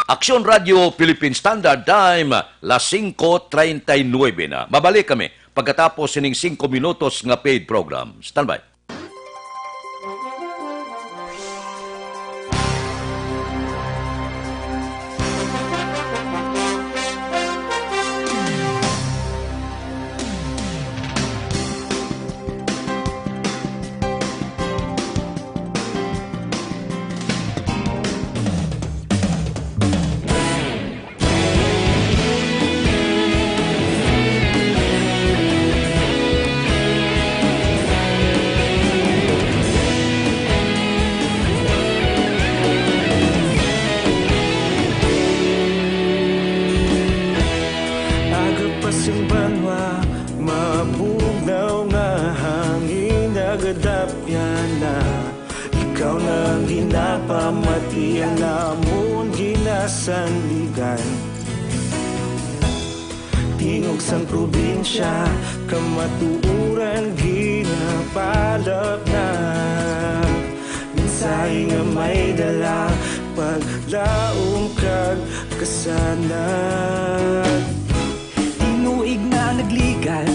Aksyon Radio Philippine Standard Time, las singko treinta y nueve na. Mabalik kami pagkatapos sining singko minutos nga paid program. Standby. Aga pa sing banwa, mabugnaw nga hangin nagadapyan na. Ikaw na ang ginapamati, ang amon ginasandigan. Tingog sang probinsya, kamatuoran ginapalapnag. Mensahe nga may dala, paglaom kag kasanag. Tinuig na nagligad,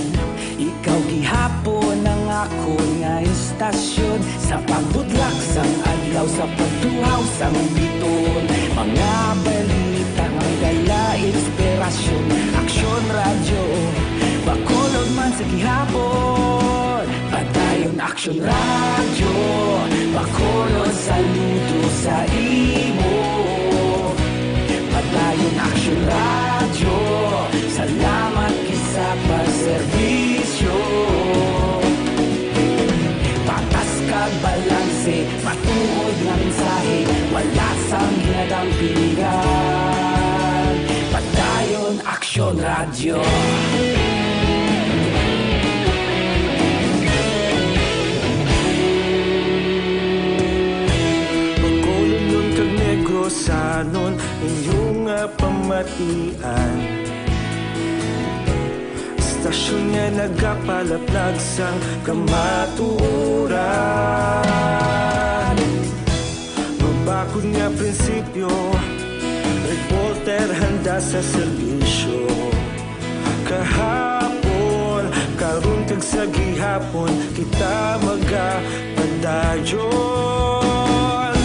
Tasyon sa pagbudlak sang adlaw, sa pagtuhaw sang bituon, mga balita nga may dala inspirasyon. Aksyon Radyo, Bacolod man sa gihapon. Padayon Aksyon Radyo, Bacolod saludo sa imo. Padayon Aksyon Radyo, salamat gid sa pagserbisyo. Patas kag balanse, matuod nga mensahe, wala sang ginadampigan. Padayon Aksyon Radyo. Bacolodnon kag Negrosanon, inyo nga pamatian. Istasyon nga nagapalaplag sang kamatuoran. Mabakod nga prinsipyo, reporter handa sa serbisyo. Kahapon, karon kag sa gihapon, kita magapadayon.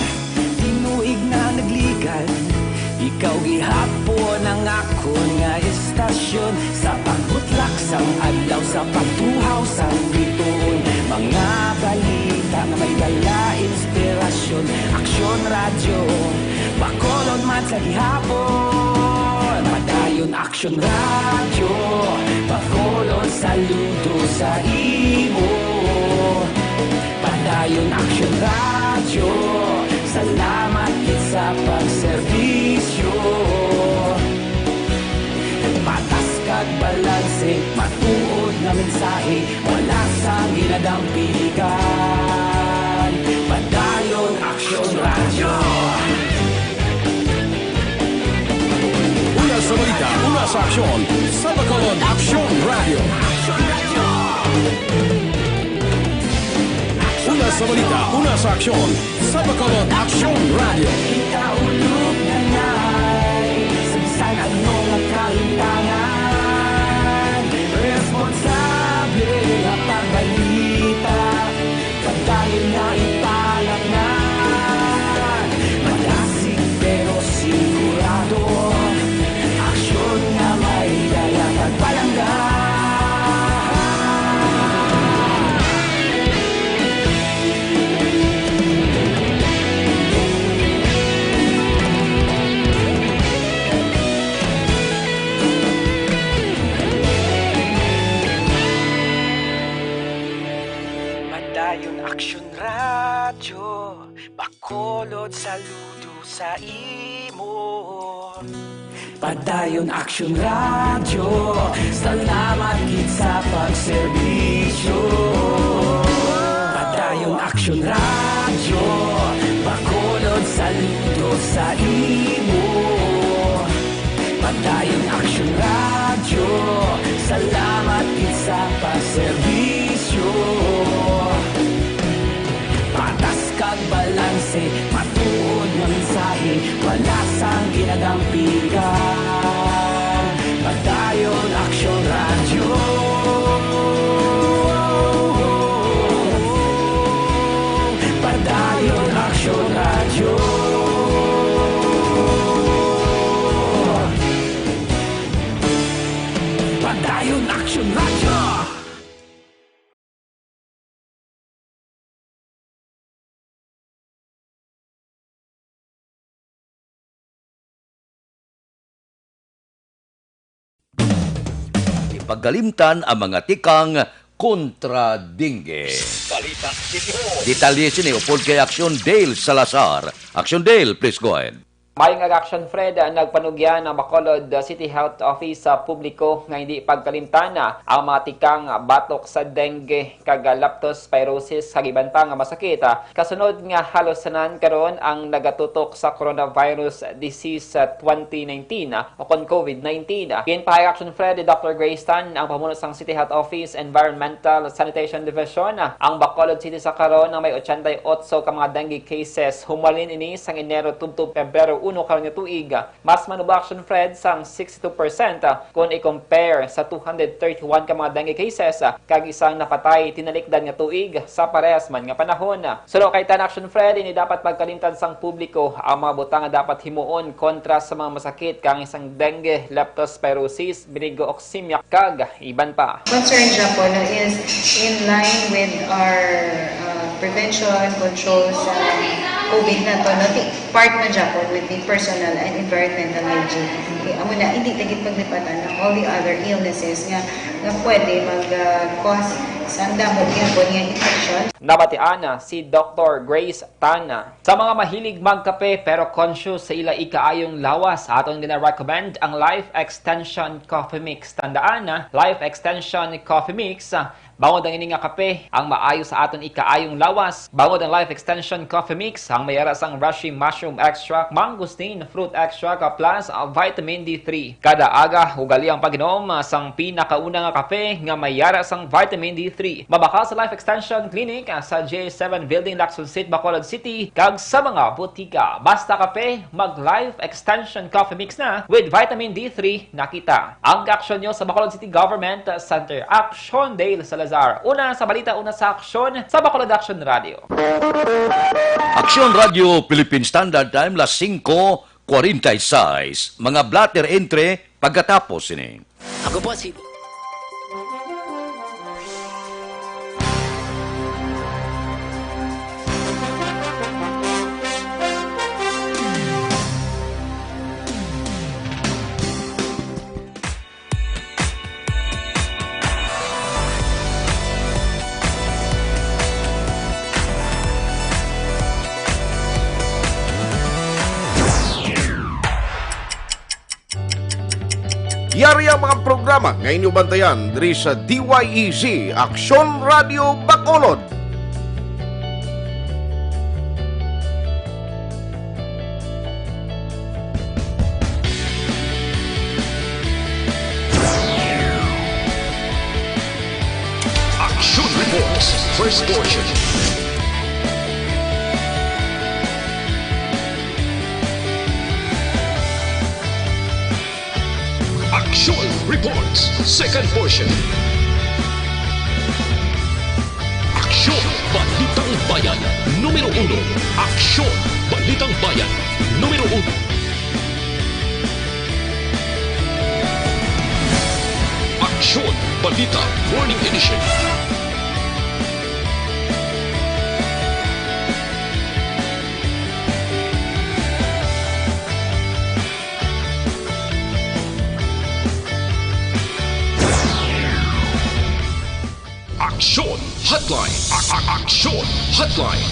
Tinuig na nagligan, ikaw gihapon ang akon nga istasyon. Sa pagbutlak sang adlaw, sa pagtuhaw sang bituon, mga balita nga may dala inspirasyon. Aksyon Radyo, Bacolod man sa gihapon. Padayon Aksyon Radyo, Bacolod saludo sa imo. Padayon Aksyon Radyo, salamat gid sa pagserbisyo. Patas kag balanse, matuod nga mensahe, wala sang ginadampigan. Padayon Aksyon Radyo. Una sa balita, una sa aksyon, sa Bacolod Aksyon Radyo. Una sa balita, una sa aksyon, sa Bacolod Aksyon Radyo. Ikaulog na ngay, sa bisan ano nga kahimtangan, responsable nga pagbalita. Padayon na ipalatngan, madasig pero sigurado. Aksyon nga may dala kag palangga. Padayon Aksyon Radyo, Bacolod saludo sa imo. Padayon Aksyon Radyo, salamat gid sa pagserbisyo. Padayon Aksyon Radyo, Bacolod saludo sa imo. Padayon Aksyon Radyo, salamat gid sa pagserbisyo. Patas kag balanse, matuod nga mensahe, wala sang ginadampigan. Padayon Aksyon Radyo. Padayon Aksyon Radyo. Padayon Aksyon Radyo. Ipagkalimtan ang mga tikang kontra dengue. Balita City Hall. Detalye sini upod kay Aksyon Dale Salazar. Aksyon Dale, please go ahead. Maayong aga, Aksyon Fred, nagpanugyan ang Bacolod City Health Office sa publiko nga hindi pagkalimtan ang mga tikang batok sa dengue kag leptospirosis kag iban pa nga masakit, kasunod nga halos tanan karon ang nagatutok sa coronavirus disease twenty nineteen o kon COVID nineteen. Ginpahayag, Aksyon Fred, ni Doctor Grace Tan, ang pamuno sang City Health Office Environmental Sanitation Division, ang Bacolod City sa karon ang may ochenta y ocho ka mga dengue cases. Humalin ini sang Enero tubtob Pebrero uno karon nga tuig. Mas manubo, Action Fred, sang sixty-two percent, ah, kon i-compare sa two hundred thirty-one ka mga dengue cases, ah, kag isang napatay tinalikdan nga tuig sa parehas man nga panahon. Suno kay Tan Action Fred, hindi dapat pagkalimtan sang publiko ang mga butang nga dapat himuon kontra sa mga masakit kang isang dengue, leptospirosis, meningococcemia, kag iban pa. Concern siya po, no, is in line with our, uh, prevention, control sa COVID na to, no? Ti-, part na siya po with the personal and environmental hygiene. Okay, amo na, hindi ta gid paglipatan ang all the other illnesses nga, nga pwede mag, uh, cause sa damo gyapon nga infection. Nabatian na si Doktor Grace Tan. Sa mga mahilig magkape pero conscious sa ila ikaayong lawas, aton gina-recommend ang Life Extension Coffee Mix. Tandaan, ah, Life Extension Coffee Mix, ah, bangod ang ini nga kape ang maayo sa aton ikaayong lawas. Bangod ang Life Extension Coffee Mix ang may ara sang reishi mushroom extract, mangosteen fruit extract, ah, plus, ah, vitamin D three. Kada aga, ugali ang pag-inom, ah, sang pinakauna nga kape nga may ara sang vitamin D three. Mabakal sa Life Extension Clinic, ah, sa J seven Building, Lacson Street, Bacolod City, kag sa mga butika. Basta kape, mag Life Extension Coffee Mix na with vitamin D three na kita. Ang kaaksyon nyo sa Bacolod City Government Center. Aksyon, Dale Salazar. Una sa balita, una sa aksyon, sa Bacolod Aksyon Radio. Aksyon Radio Philippine Standard Time, las singko kwarenta y seis. Mga blotter entry pagkatapos sini. Ako po si Yari ang mga programa nga inyo bantayan diri sa D Y E Z, Aksyon Radio Bacolod. Action Reports, first portion. Action Reports, second portion. Action Balitang Bayan, numero uno. Action Balitang Bayan, numero uno. Action Balita Morning Edition. Action Hotline. A- a- Action Hotline.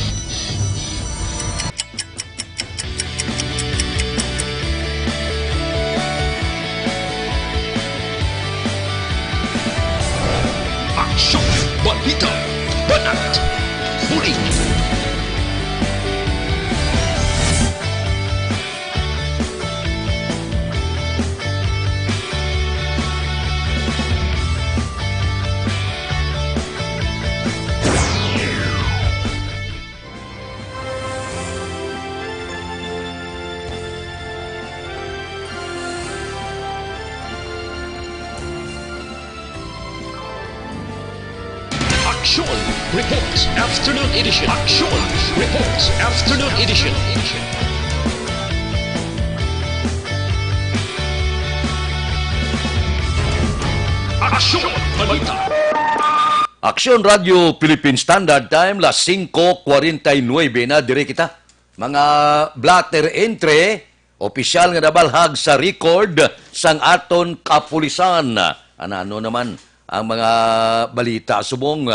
Aksyon, balita, banat, bulig. Action Reports Afternoon Edition. Action Reports Afternoon Edition. Action Balita. Aksyon Radio Philippine Standard Time, las singko kwarenta y nuebe na, diri kita. Mga blotter entry, opisyal nga nabalhag sa record sang aton kapulisan. Ano-ano naman ang mga balita subong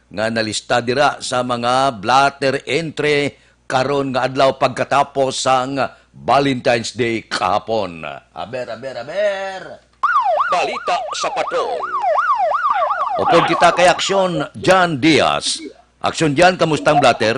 nga nalista dira sa mga blotter entry karon nga adlaw pagkatapos sang Valentine's Day kahapon? Aber, aber, aber! Balita sa Patrol. Upod kita kay Aksyon Jan Diaz. Aksyon Jan, kamusta ang blotter?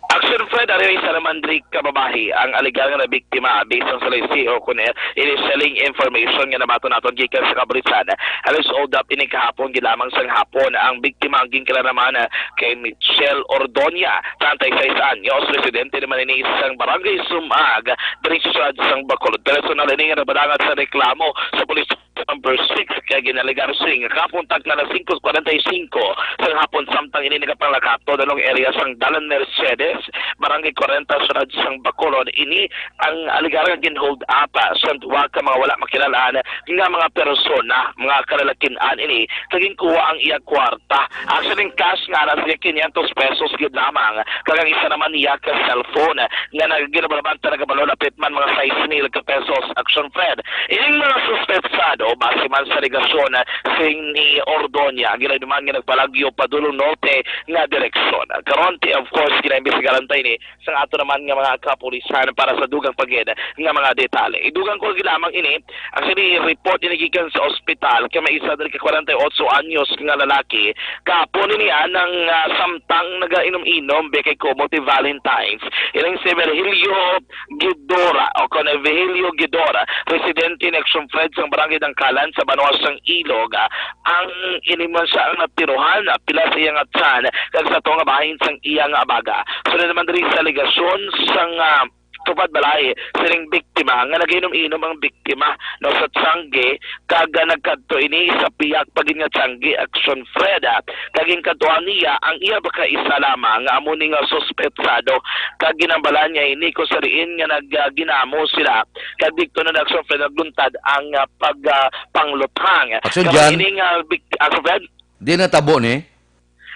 Action Fred, May isa naman diri ka babayi ang alegar nga nabiktima, based sa C O kuno initialing information nga nabaton naton gikan sa kapulisan. Alas oldap ini kahapon, gid lamang sang hapon. Ang biktima ang ginkilala naman, ah, kay Michelle Ordonia, treinta y seis anyos, residente naman ini sang Barangay Sumag, diri sa siyudad sang Bacolod. Personal ini nga nagpadala sa reklamo sa pulis number six, kay ginalegar sini nga kapuntak na alas singko kwarenta y singko sang hapon, samtang ini nagapanglakato dalong area sang Dalan Mercedes, Barangay kwarenta, siyudad sang Bacolod. Ini ang alegar nga gin-hold up, ah, sang duha ka mga wala makilala nga mga persona, mga kalalakin-an ini, kag ginkuha ang iya kwarta. Actually, ang cash nga alas quinientos pesos gid lamang, kag ang isa naman iya ka cellphone nga nag-, ginabalabanta nagabalo lapit man mga sais mil ka pesos. Action Fred. Ining mga suspetsado, base man sa alegasyon sing ni Ordonia, ginahinumduman nga nagpalagyo padulong norte nga direksyon. Karon, ti-, of course, ginaimbestigaran ta ini sang ato naman nga mga kapulisan para sa dugang pa gid nga mga detalye. Idugang ko gid lamang ini, actually, report ini gikan sa ospital kay may isa diri ka kwarenta y otso anyos nga lalaki. Kahapon ini, ah, nang, ah, samtang nagainom-inom, be, kay kumo ti Valentine's. Ining si Virgilio Guidora, o kon Virgilio Guidora, residente ni Action Fred sang Barangay Dangkalan sa banwa sang Ilog, ah, ang ini man sia ang natirohan, ah, pila sa iya nga tiyan, kag sa tunga bahin sang iya nga abaga. Sunod naman diri sa alegasyon sang, ah, tupad balay sining biktima nga nag-inom-inom ang biktima, no, sa tiyangge, kag, ah, nagkadto ini sa pihak pa gid nga tiyangge. Action Fred, ah, kag ginkadtuan niya ang iya pa ka isa lamang nga amo ni nga suspetsado, kag ginhambalan niya ini kung sa diin nga nag, ah, ginamo sila, kag didto na Action Fred nagluntad ang, ah, pag, ah, pangluthang. Action, Karon Jan. Ini nga bik-, Action Fred? Di natabo ni?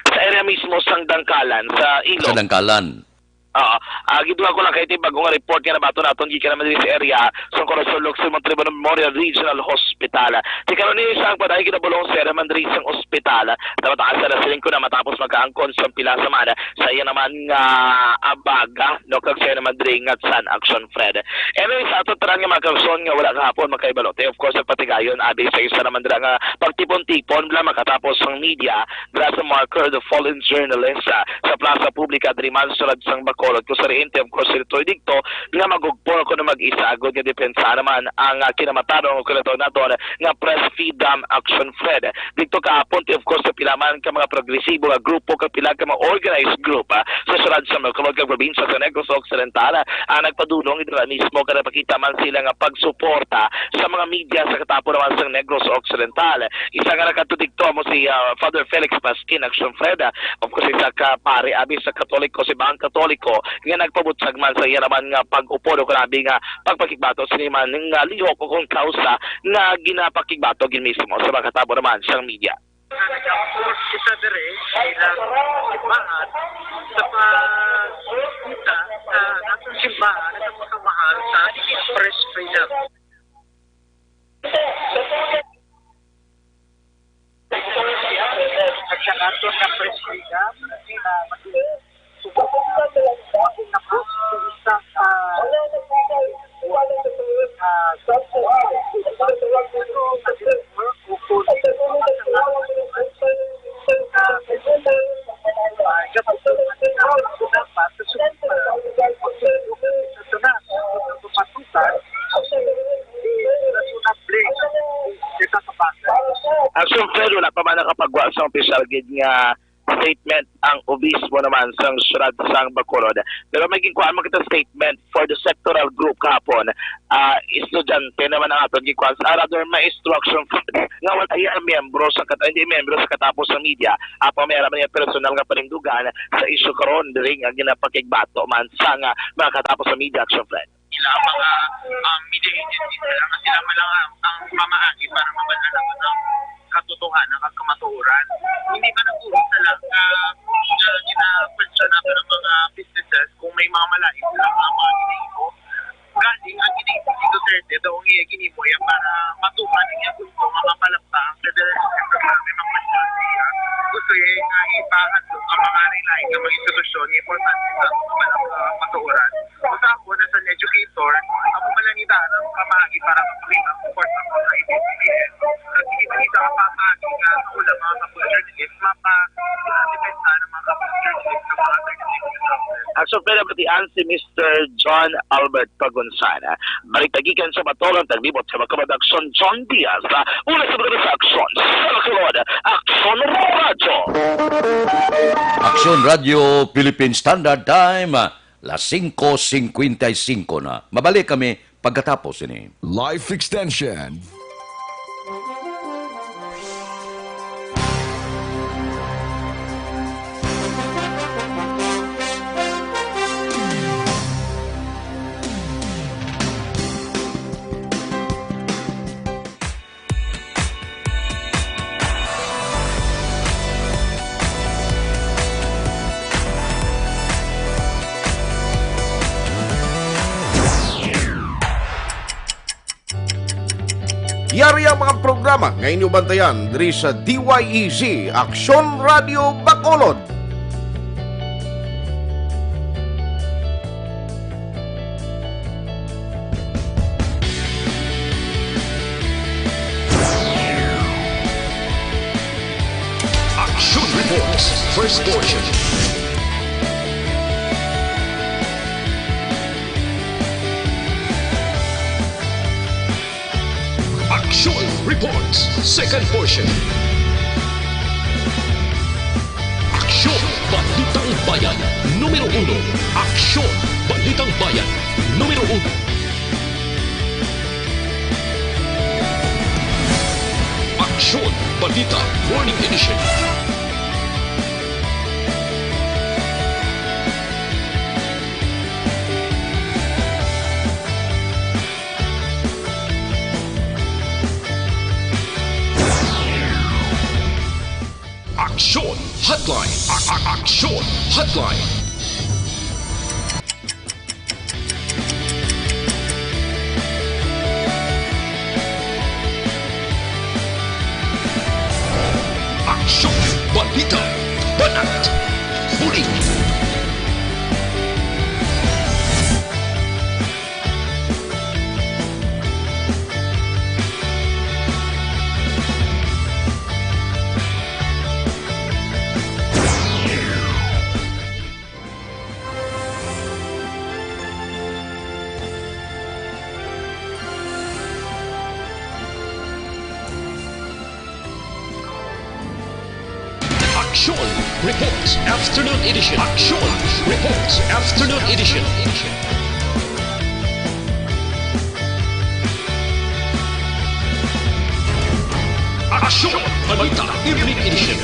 Sa area mismo sang Dangkalan, sa Ilog. Sa Dangkalan. Oo. Ah, gidula ko lang kay ti bag-o nga report nga nabaton naton gikan naman diri sa area sang Corazon Locsin Montalban Memorial Regional Hospital. Ti karon ni sang padayon ginabulong sa area man diri sang ospital. Dapat ang sila siling ko na matapos magkaangkon sa pila sa man sa iya naman nga abaga, no, kag sa iya naman diri nga tiyan. Action Fred. Anyway, sa ato tanan nga mga kaigsuonan nga wala kahapon makahibalo, ti, of course, ang patigayon abi sa isa naman dira nga pagtipon-tipon bala makatapos ang media dira sa Marker of the Fallen Journalist, ah, sa Plaza Publica diri man sa siyudad sang Bacolod. Kung sa diin ti, of course, dito, dito nga magugpor kuno mag-isa gud nga depensa naman ang, ah, kinamatarong o kinatawag naton nga Press Freedom Action Fred. Dito kahapon ti, of course, sa pila man ka mga progresibo nga grupo, ka pila ka mga organized group, ah, sa siyudad sa Bacolod kag probinsya sa Negros Occidental, ah, ang nagpadulong dira mismo kag nagpakita man sila nga pagsuporta sa mga media sa katapon naman sa Negros Occidental. Isa nga nakatutok dito amo si, ah, Father Felix Pasquin, Action Fred, ah, of course, isa ka pari abi sa Katoliko, sa simbahang Katoliko, nga nagpabutyag man sa iya naman nga pag-upod o kuno abi nga pagpakigbato sini man nga lihok o kon kausa nga ginapakigbato gid mismo sa mga katabo naman sang media. Nagkapos kita dire bilang simbahan sa pagkita sa atong simbahan sa pagkamahal sa press freedom. At sa aton nga press freedom, na Action Fred, wala pa man nakapagwa sa opisyal gid nga statement ang obispo naman sang siyudad sang Bacolod. Pero may ginkuhaan man kita statement for the sectoral group kahapon. Ah, estudyante naman ang aton ginkuhaan. Ah, rather, may instruction nga wala iya miyembro sa kat-, hindi miyembro sa katapos sa media. Apan may ara man niya personal nga panindugan sa isyu karon diri nga ginapakigbato man sa nga mga katapos sa media. Action Fred. Sila ang mga, um, media agencies nila, nga sila pa lang ang, ang mamaagi para mabal-an naton ang katotohanan kag kamatuoran. Hindi man ang puro sa lang, ah, nga gina-question naton ang mga businesses kung may mga malain sila nga mga ginahimo. Gani, ang ginahimo ni Duterte daw ang iya ginhimo yan para matuman ang iya punto nga mapalapta ang Federal Reserve Bank nga may mga question sa iya. Gusto niya nga ipahadlok ang mga lain-lain nga mga institusyon nga importante sa, sa, ah, katuoran. Sa ako, as an educator, amo man lang itahan ang pamaagi para mapakita ang support sa mga A B S C B N. At hindi man ito ang pamaagi nga sa ulang mga kapag-journalist, mapa-, ah, depensa ng mga kapag-journalist sa mga thirty-six. At Christopher Abatian, si Mister John Albert Pagunsan. Balita gikan sa Bacolod, naglibot sa mga production, John Diaz. Una sa mga sa aksyon sa Bacolod, Aksyon Radyo. Aksyon Radyo Philippine Standard Time, las singko singkwenta y singko na. Mabalik kami pagkatapos ini. Life Extension. Yari ang mga programa nga inyo bantayan diri sa D Y E Z, Aksyon Radio Bacolod. Action Reports, first portion. Action Reports, second portion. Aksyon, Balitang Bayan, numero uno. Aksyon, Balitang Bayan, numero uno. Aksyon, Balita, Morning Edition. Aksyon Hotline. A- a- Aksyon Hotline. Aksyon, balita, banat, buri. Aksyon Reports Afternoon Edition. Aksyon Reports Afternoon Edition. Aksyon Balita Evening Edition.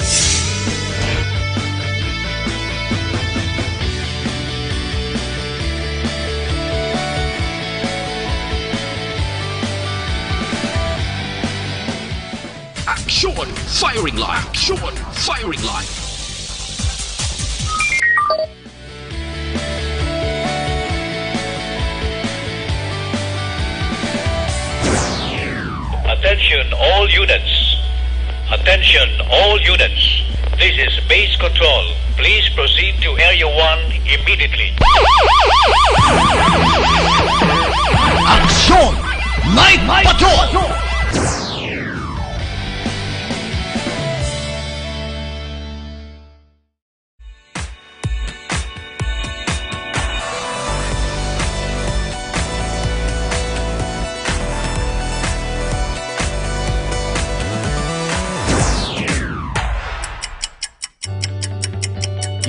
Aksyon Firing Line. Aksyon Firing Line. Attention all units. Attention all units. This is base control. Please proceed to Area one immediately. Aksyon! Night Patrol!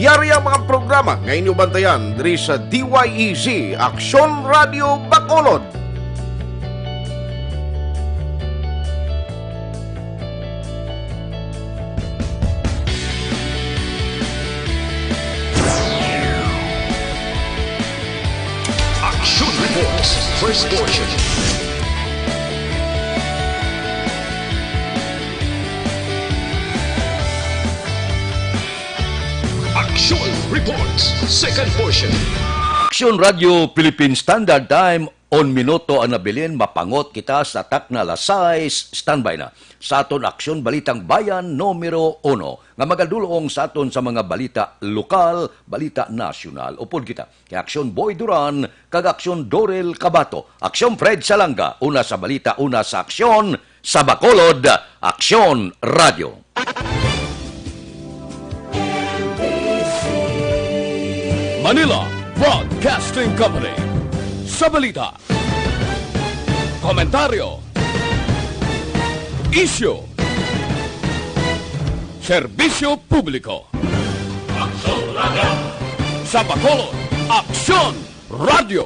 Yari ang mga programa nga inyo bantayan diri sa D Y E Z, Aksyon Radio Bacolod. Action Reports, first portion. Action Reports, second portion. Action Radio Philippine Standard Time, un minuto ang nabilin, mapangot kita sa takna alas sais, standby na. Sa aton Aksyon Balitang Bayan, numero uno, nga magadulong sa aton sa mga balita lokal, balita nasyonal. Upod kita kay Aksyon Boy Duran kag Aksyon Dorel Cabato. Aksyon Fred Salanga, una sa balita, una sa aksyon, sa Bacolod, Aksyon Radio. Manila, Broadcasting Company. Sa balita, komentaryo, isyu, serbisyo publiko. Aksyon Radio. Sa Bacolod, Aksyon Radio.